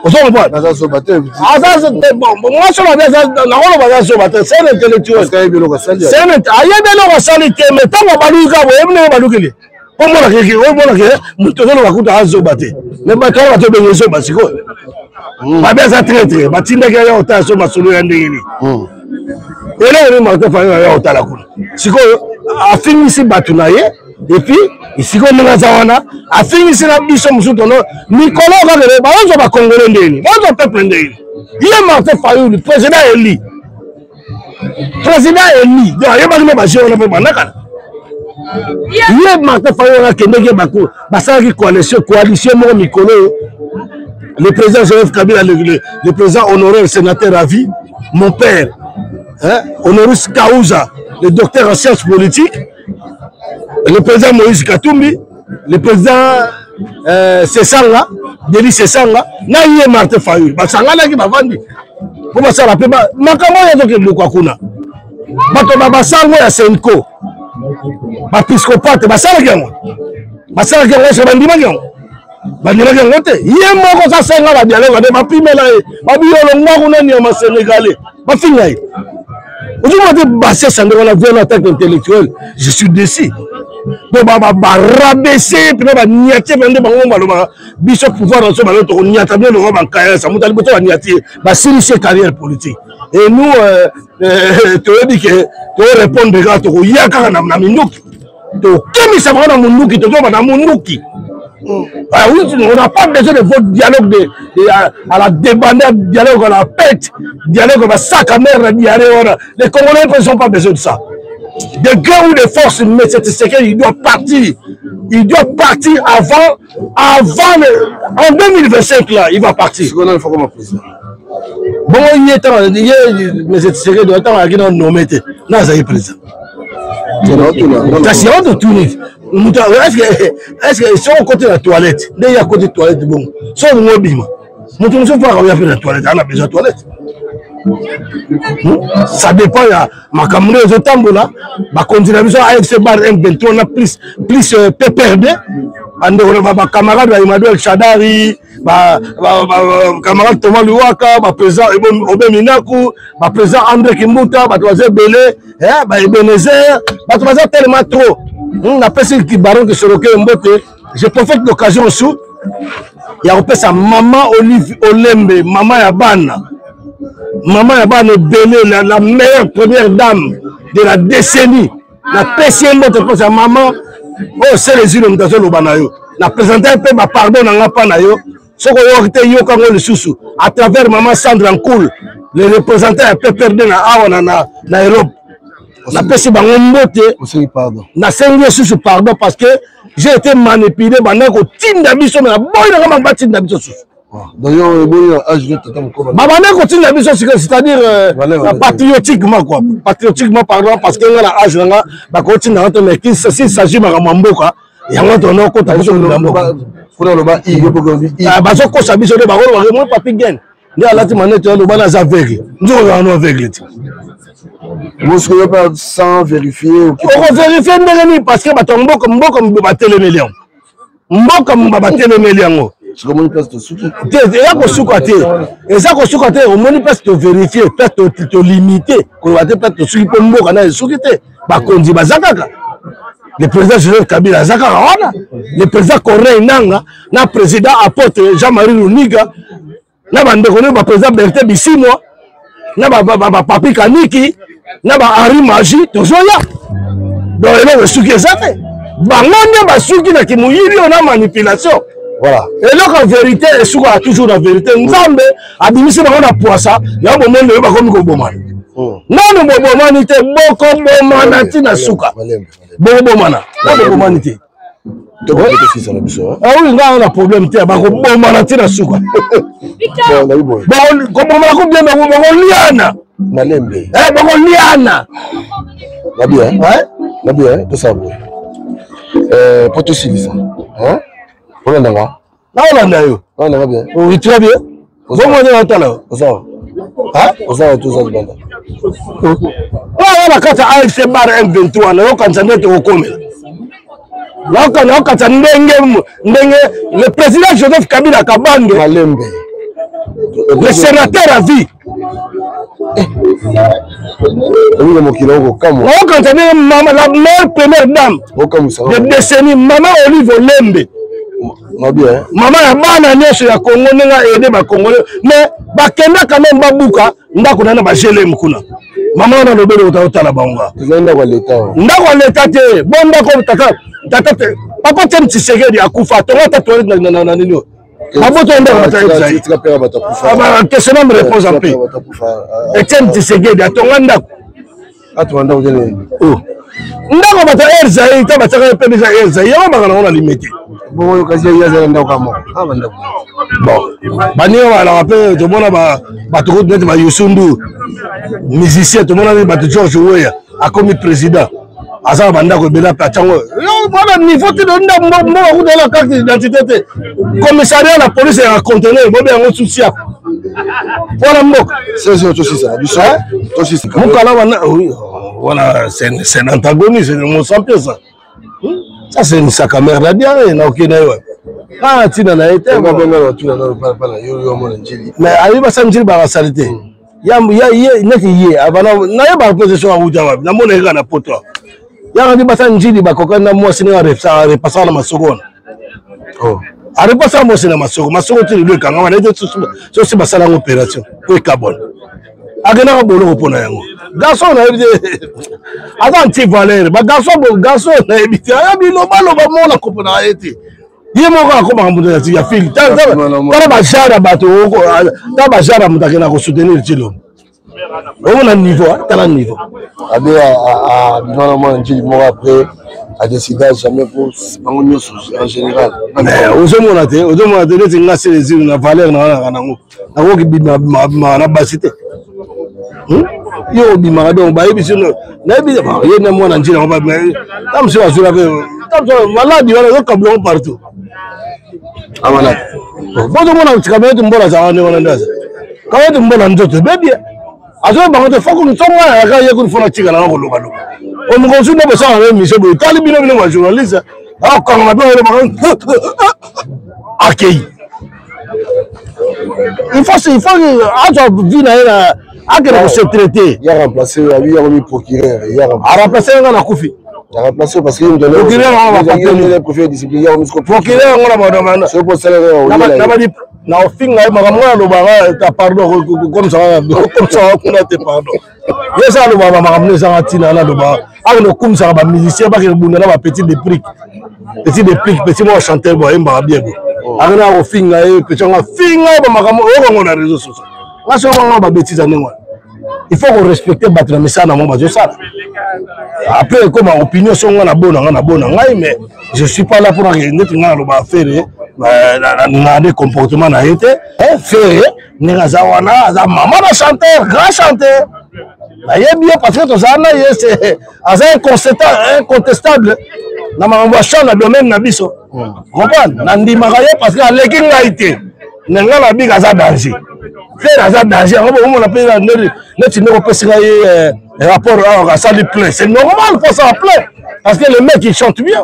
Ozo comprendre? Aza zoba te. Aza te bon, mwasi oyo aza nakoloba aza zoba te, c'est un intellectuel. Ayebi eloko asali. C'est un ayebi eloko asali te, mais ntango abaluki kaka boye, oyebi ndenge balukeli. Omonaka ke omonaka ke moto ozoloba kuta azoba te. Mais bato wana bato ebenge zoba sikoyo. Babe aza traître, batindaki ya otala so masolo ya ndenge nini. Eloko nini Martin Fayulu aya otala kuna. Sikoyo afingisi bato na ye. Et puis sikoyo ndenge aza wana afingisi na biso mosusu tono mikolo kaka le bazozwa bacongolais ndeni bazozwa peuple ndeni ye Martin Fayulu président élu président élu donc ayebaki nde baje wana mpe bandakala ye Martin Fayulu wana akendeki bako basalaki coalition coalition moko mikolo oyo le président Joseph Kabila le, le, le président honoraire sénateur à vie mon père hein, Honorus Kauza le docteur en sciences politiques le président Moïse Katumbi, le président euh, Sesanga, Denis Sesanga, na ye Martin Fayulu, basanganaki bavandi mpo basala mpe makambo oyo ezokende luka kuna bato ba basango ya Senko bapiskopate basalaki yango basalaki yango ese bandimaki yango bandimaki yango te ye moko sasenga badialogue nde bapimela ye babiyolongwa kuna nyama sénégalais bafinga ye ozomona te bassesse ndenge wana viana attaque intellectuelle je suis déçu po barabaisse ye mpena baniati ye nde bango balobaka biso pouvoir na biso balo tokoniata bino lokola bankayasa moto aliboso baniati ye basilisi ye carrière politique et nous euh, euh, toyebi ke torépondre kaka tokoya kaka na minduki tokemisa bango na munduki tozoba na munduki ah oui, on n'a pas besoin de votre dialogue de, de, à, à la débandade, dialogue à la pète, dialogue à la sac à mer, la diarrhée. Voilà. Les Congolais n'ont pas besoin de ça. De gré ou de force, mais c'est ce qu'il doit partir. Il doit partir avant, avant le, en 2025 là, il va partir. Bon, il est temps, il est, mais c'est ce qu'il doit attendre, il est nommé, nazali président. Kasi yango totuni moto estce soki okoti na toilette nde ye akoti toilette bongo soki olingi obima moto mosusu mpo akoya mpe na toilette ana besoin toilette hmm? Ça dépend ya makambo nde ezotambola. Bakonzi na biso AFC bar M23 na plus plus euh, PPRD, bandeko na bacamarade ba Emmanuel Shadari, bacamarade Thomas Luwaka, baprésident Obe Minaku, baprésident André Kimbuta, bato baza ebele, baebenezer, bato baza tellement trop. Napesi baron Kisoroke mbote. Je profite l'occasion aussi ya kopesa mama Olive Olembe, mama ya bana, mama ya bana ebele, la, la meilleure première dame de la décennie. Napesi ye mbote mposa mama oyo selezino moto azoloba na yo. Na présente mpe bapardon na nga mpa na yo soki oyoki te, yoka yango lisusu à travers mama Sandra Nkul, le représentant ya PPRD na awa na, na, na Europe. Napesi bango mbote, nasengi lisusu pardon parce que j'ai été manipulé, banda kotinda biso me naboyi nanga bango batinda biso susu. Babanda kotinda biso sikoyo, c'est-à-dire euh, patriotiquement quoi, patriotiquement parlant, parce que nga na age nanga bakotinda nga te, mais s'il s'agit makambo ya mboka yango tona okota biso na mboka bazokosa biso nde bakolobaka moi Papi Gen nde alati manete aloba naza aveugle, nzoko ozala no aveugle te. Sans vérifier. Okoverifie ndenge nini? Parce que bato ya mboka mboka batelemeli yango, mboka mba batelemeli yango te, eza kosuka te, eza kosuka te. Omoni place toverifie, place tolimite koloba te place tosuki mpo mboka na esuki te, bakonzi baza kaka. Le président Joseph Kabila aza kaka wana, le président Corneille Nanga na président apôtre Jean-Marie Luniga na bandeko nde baprésident Bertin Bisimwa na bapapi Kaniki na ba Henri Magie, tozoya. Donc eloko esuki eza te, bango nde basuki na kimoyibi oyo na manipulation. Voilà. Eloko ya vérité esukaka toujours na vérité. Nzambe abimisi bango na pwasa yango, bomoni lelo bakomi kobomana. Nanu bobomani te, bokobomana ntina suka, bokobomana na bobomani te. Tosisa na biso. Ah oui, ngai na problème te, bakobomana ntina suka, kobomana kobien, bakoliana. Malembe. Bakoliana. Nabi nabi, tosala boye po tosilisa. Olandanga? Naolanda yo. Olandanga bien? Oui, très bien. Ozomona, natala yo. Oza oza toza libanda. Oyo na kati ya AFC bar M23, nayokanisa nde tokokomela, nayokanisa ndenge ndenge le président Joseph Kabila Kabange, Malembe. Le sénateur à vie. Oyina mokili okokamwa. Nayokanisa ndenge mama, la meilleure première dame de décennie, mama Olive Olembe. Mabi. Mama ya bana nyonso ya Congo, ndenge aide bacongolais, mais bakenda quand même babuka ndako na na bagelem kuna. Mama wana alobeli ota otala bango. Ezali ndako ya leta. Ndako ya leta te, bo ndako tata tata te. Papa Tiem Tshisekedi akufa, atonga ata toilette na nini oyo baboto ndako batata. Question me repose en paix. Etienne Tshisekedi atonga ndako. Atonga ndako te. Ndako bato ya Air Zaïre ta batiaka ye pembe, eza Air Zaïre yango baka nango na limete. Bongo kasi ye azala ndako kaka moko, bandako. Bon, baninga balaka mpe, tomona bato kutu neti bayusundu musicien, tomona bato George Weya akomi président, aza na bandako ebele mpe atiango wana niveau te. Mboka kutu ela carte d'identité te, commissariat na police ya conteneur bobe yango susi yako wana mboka. 16 tosisa na biso, tosisa. Mokala wana wana, c'est un antagoniste, mon sans pied. Ça ça c'est une sacamère la diarrhée. Naokende ye wapi? Ah, ntina na ye te. Mais ayebasa Njili bakasali te ye neti ye abana nayebaka mpe te soki awuta wapi. Namona ye kaka na poto yaka ndi basa Njili bakokani na mwasi ndenge arepasaka na masoko wana, arepasaka mwasi na masoko masoko ti lelo ekanga wana ete sosi basala yango opération po ekabona, akendaka boloko mpo na yango. Garçon nayebi te, aza anti valeur bagarçon. Garçon nayebi te, ayebi lobaloba mona komponaka ye te. Ye moko akomaka moto ya fili. Tala bagenre ya bato, tala bagenre ya moto akenda kosoutenir Tshilombo. Omona niveau, tala niveau. Abe abima na mwana Njili moko, après adécida jamais po bango nyonso en général. Ozomona te, ozomona te neti nga selezile na valeur na wanaka nango, nakoki bimaka na basi te. Yo obimaka donc bayebisi nayebi ye na mwana Njili yango ta mosusu azwila mpe maladi wana ezokabula yango partout. Amaladi. Bozomona kabineti mbola azalaka ndenge wana, nde aza kabineti mbola nzoto ebebi, azoyeba bango te. Foko nsongo ayaka ye kuni fona tika nanga kolobaloba omokonsu nde bosala na émission boye. Tali bino bino bajournaliste, akokanga mabe olobaka akei. Il faut azwa vie na ye na akende kose traiter. Ya remplacer abi ya komi procureur ya. Aremplace nga na kufi. Ya remplacer parce que procureur yango bapapeli préfet discipline ya komi. Procureur yango na na ofinga ye makambo oyo alobaka ta pardon, komisaka kuna te, pardon. Ye eza alobaka bamakambo nde ezanga ntina wana, alobaka akende okumisaka bamusicien, bakende bunda na bapetit déplique, petit déplique, petit moko chanteur bo ayembaka bien bo, akende akofinga ye petit yango, afinga ye bamakambo oyokango na réseau sociaux. Nga soki okango babétise ya ndenge wana, il faut korespecte bato na misala na bango bazosala. Après ekoma opinion, so nga na bona nga na bona ngai, mais je suis pas là mpona neti ngai naloba Ferre na nde comportement na ye te. Ferre ndenge aza wana, aza mama na chanteur, grand chanteur, nayebi ye parce que tozala na ye, aza incontestable na makambo ya chant na domaine na biso, comprendre. Nandimaka ye parce que aleki ngai te, na ngai nabika aza danger. Ferre aza danger, yango bokomona mpe neti ndenge opesi ngai rapport awa, asali plein, c'est normal po asala plein parce que le mec il chante bien.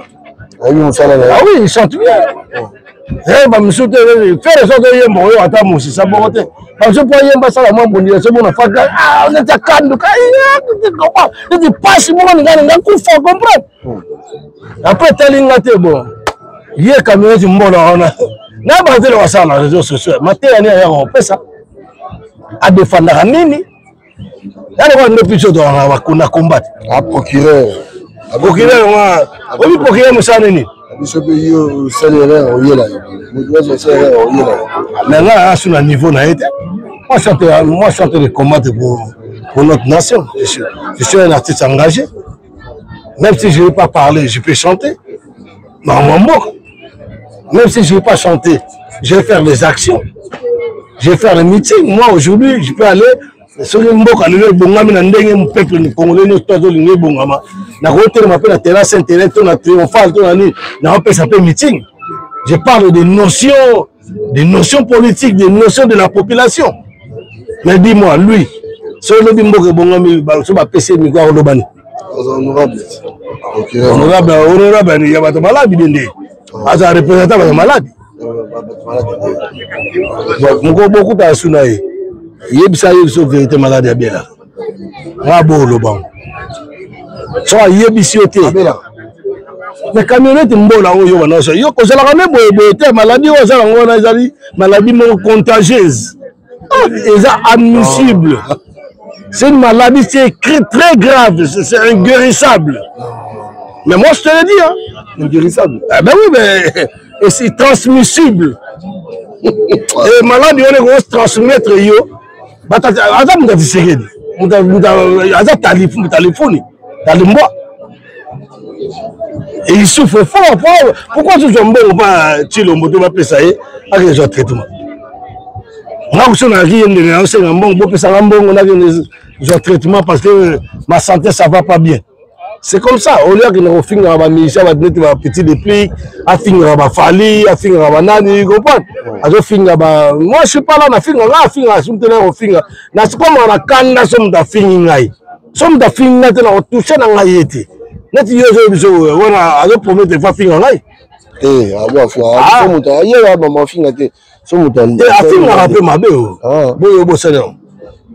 Ayebi mosala na ye. Ah oui, il chante bien. Bamisusu te, Ferre soki oyemba oyo ata mosisa moko te. Bazo mpo ayemba asala mwa bondela so bona faka ah, neti akanduka neti pasi moko ninga ninga kufa comprendre. Après etali nga te bon ye camionnette mbola wana na batele basala na réseau sociaux mateya nini ayaka kopesa adefandaka nini ya lokola nde biso tozalaka bakunda combat. Ah, procureur. Procureur wana oyebi procureur mosala nini? Biso mpe yo osali erreur oyela yo moto nyonso osali erreur oyela yo. Mais nga asu na niveau na ye te. Moi, je moi, je suis en train de combattre pour notre nation. Je suis un artiste engagé. Même si je ne vais pas parler, je peux chanter. Normalement, même si je ne vais pas chanter, je vais faire des actions. Je vais faire les meetings. Moi, aujourd'hui, je peux aller soki mboka lelo ebongami na ndenge peuple congolais nyonso to azolinga ebongama, nakotelema mpe na terrasse internet to na triomphal to na nini, nakopesa mpe meeting. Je parle des notions, des notions politiques, des notions de la population. Mais dis-moi, lui, soki lobi mboka ebongami, so bapesi ye micro, akoloba nini? Honorable. Honorable, honorable ya bato maladi bie nde aza représentant bato maladi. Moko bokuta su na ye, yebisa ye biso vérité, maladi abela nga bo oloba so ayebisi yo te. Mais camionnette mbola oyo wana oso yo kozalaka nde boyeboye te. Maladi oyo aza yango wana ezali maladie moko contagieuse, eza admissible. C'est une maladie, c'est très grave, c'est inguérissable. Mais moi, je te le dis, hein. Inguérissable. Ah ben oui, mais et c'est transmissible. Et maladie, on est transmettre yo. Aza moto atisekedi, aza talifuni, talimbwa. Et il souffre fort. Pourquoi tozwa mbongo mpa Tshilombo to bapesa ye akezwa traitement? Nga koso nayaki ye ndenge naosenga mbongo, bopesanga mbongo nakende zwa traitement parce que ma santé, ça va pas bien. C'est comme ça, au lieu akende kofingaka bamusicien neti bapetit déplique, afingaka bafali, afingaka banani, comprendre, azofinga ba moi je suis pas là. Nafinga nga, afingaka soki te na kofinga nasikomaka na kanda. So moto afingi ngai, so moto afingi ngai te, na kotouche na ngai ye te. Neti yo ozoyebi biso wana azopromettre fa afinga ngai. Te, moto ayewa mama afinga te. So moto afingaka mpe mabe o boyo bosali yango.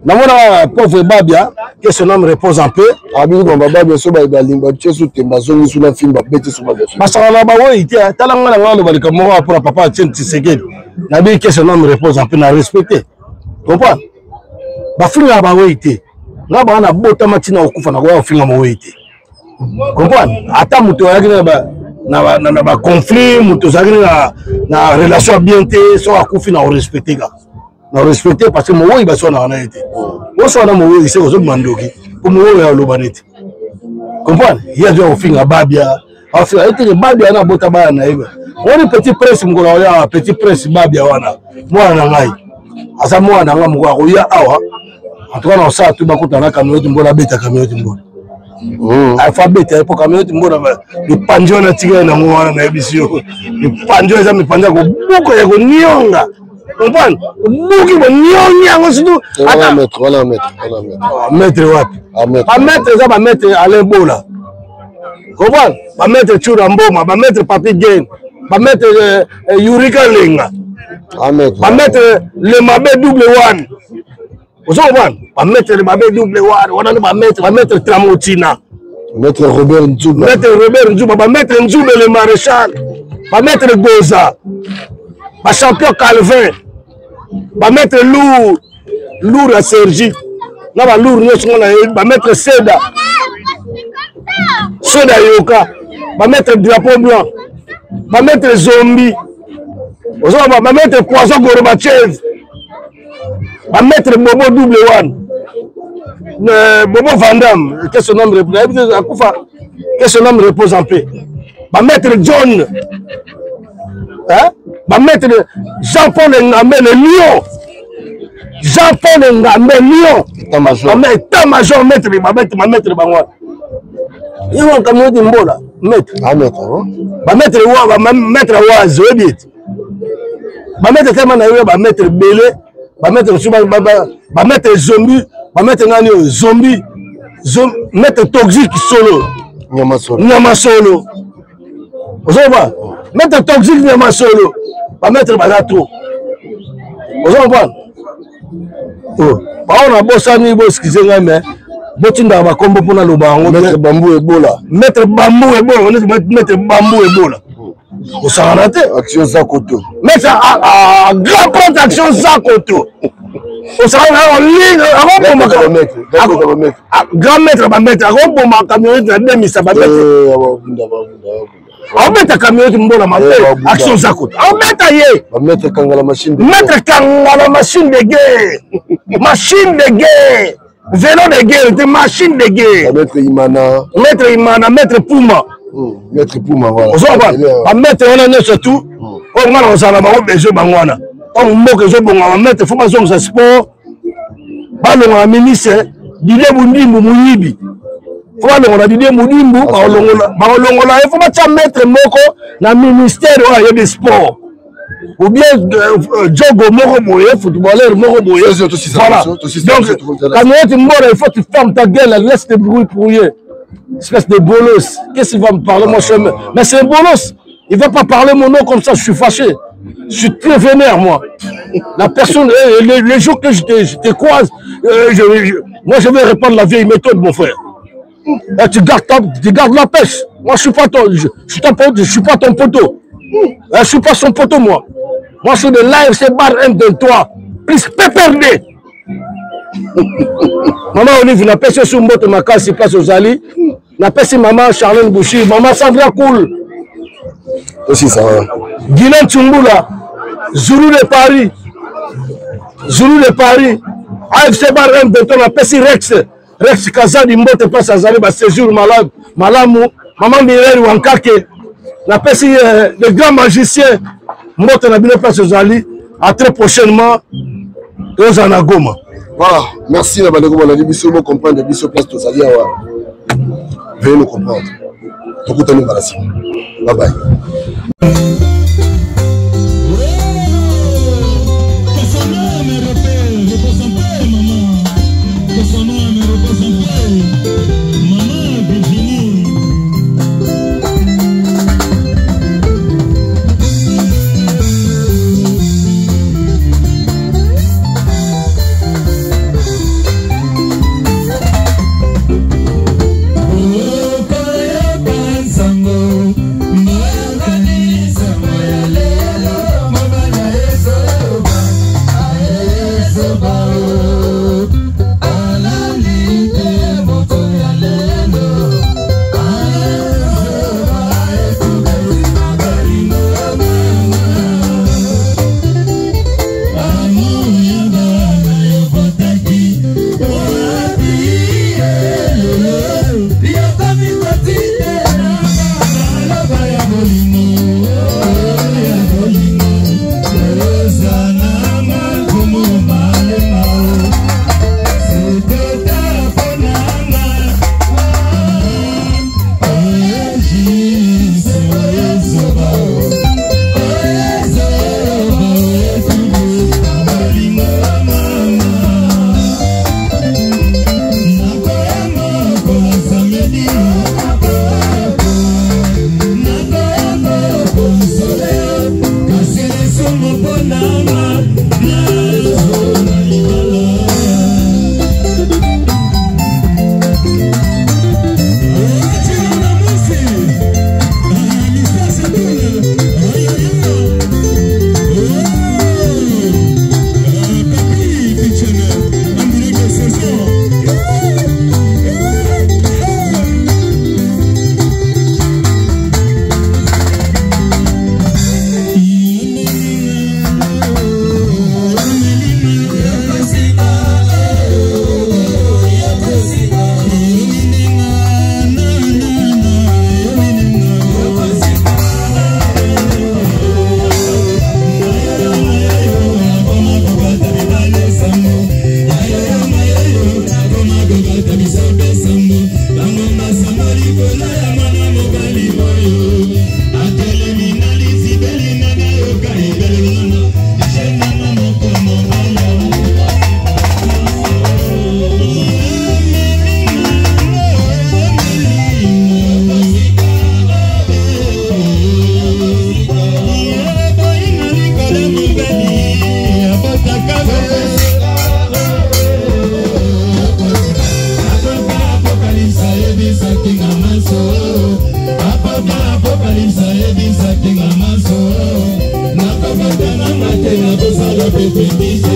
Namonaka pauvre Babia, que son âme repose en paix. Abiki bamba Babia so balingi batie so temba azongi so na film babeti so Babia. Basaka na baweyi te. Tala ngai na ngai aloba likambo moko mpona papa Etienne Tshisekedi. Nabi que son âme repose en paix, na respecte, comprendre, bafingaka baweyi te. Ngai baa nabotama ntina kokufa nakoya kofinga moweyi te, comprendre. Ata moto azalaki na baconflit, moto ozalaki na relation ya bien te, soki akufi na korespecte kaka, na respecte, parce que mowoyi baswanaka na ye te. Oswana mowoyi se ozobima ndoki, po mowoyi aloba neti, comprendre, ye azoya kofinga Babia, afinga eteke Babia wana abota bana na ye. Woni petit prince, mokolo akoya petit prince Babia wana, mwana na ngai, aza mwana na ngai, mokolo akoya awa, en tout cas na kosala tu bakutana na camionnette mbola, abeta camionnette mbola, afa abeta ye, po camionnette mbola mipanzi wana atikali nango wana. Nayebisi yo, mipanzi oyo eza mipanzi ya kobuka, ya konionga, comprendre, obuki boniongi yango surtout. Maître wapi? Bamaître eza bamaître Alain Bola, comprendre, bamaître Tsura Mboma, bamaître Papi Gen, bamaître Yurika Lenga, bamaître Le Mabe double one, ozo comprendre, bamaître Le Mabe double one wana nde bamaître, bamaître Tramotina. Maître Robert Nzouba. Maître Robert Nzouba, bamaître Nzube le maréchal, bamaître Goza, bachampion Calvin, bamaître Lourd, Lourd ya Sergi na balourd nyonso ngo nayebi, bamaître Seda, Soda Yoka, bamaître Drapeau Blanc, bamaître Zombi, ozoma, bamaître Poison Gorbachev, bamaître Bobo double one, Bobo Vandam, que son âme nayebi te akufa, que son âme repose en paix, bamaître John, hein? Bamaître Jean-Paul Ngambe le lion, Jean-Paul Ngambe lion, état major, maître, bamaître, bamaître bango wana. Ye wana kamoti mbola maître, bamaître, bamaître wazi oyebi ete bamaître tellement na yo, bamaître ebele, bamaître mosusu, bamaître zombi, bamaître nani oyo zombi, maître toxique solo, nyama solo, ozoba maître toxique nyama solo, bamaître baza trop, ozo comprendre. Oh, bao nabosani, boexcuse ngai, mais botindaka bakombo mpo naloba yango. Maître Bambou Ebola. Maître Bambou Ebola, maître Bambou Ebola, kosangana te. Action Zakoto. Maître grand prêtre Action Zakoto, osangana na ligne, akobomaka grand maître, bamaître akoboma camionnette na demisa bamaître, aobeta camionnette mbola mabe. Action Zakoto aobeta ye. Maître Kangala machine de maître Kangala machine de guerre, machine de guerre, vélo de guerre te, machine de guerre. Maître Imana. Maître Imana, maître Puma. Maître Puma, voilà. Ozomba bamaître wana nyonso tu oyo nga na kozala bango besoin bango wana. Ntango mboka ezobonga, bamaître fo bazongisa sport, balongola ministre Didie Bundimbu moyibi, fo balongola Didie Mudimbu, bakolongola ye, fo batya maître moko na ministère oyo ayebi sport, ou bien jogo moko boye, footballeur moko boye. Voilà, donc camionnette Mbora, il faut tu fermes ta gueule, laisse te bruit pour rien, espèce de bolos. Qu'est-ce qu'il va me parler, moi je... Mais c'est un bolos, il va pas parler mon nom comme ça. Je suis fâché, je suis très vénère, moi. La personne, les jours que je te croise, moi je vais répandre la vieille méthode, mon frère. Eh, tu gardes la pêche. Moi, je suis pas ton, je suis ton pote, je suis pas ton poteau. Eh, je suis pas son poteau, moi. Moi, je suis de l'AFC bar M23, plus PPRD. Mama Olive, napesi yo mbote makasi place ozali. Napesi mama Charlène Bouchi, mama Sandra Cool. Aussi ça. Guilain Tsumbula, Zulu de Paris. Zulu de Paris. AFC bar M23, napesi Rex. Rex Kazadi mbote place azali, ba séjour malade malamu. Mama Mireille Wankake, napesi le grand magicien mbote na bino place ozali. À très prochainement, tozala na Goma. Voilà, merci na bandeko balandi biso, bo comprendre biso place tozali awa. Veuillez nous comprendre. Tokutani mbala nsima. Bye bye. ayebisaki nga manso. Apapa apokalipse ayebisaki nga manso. Nakobota nanga te, nakosala pe fétiche.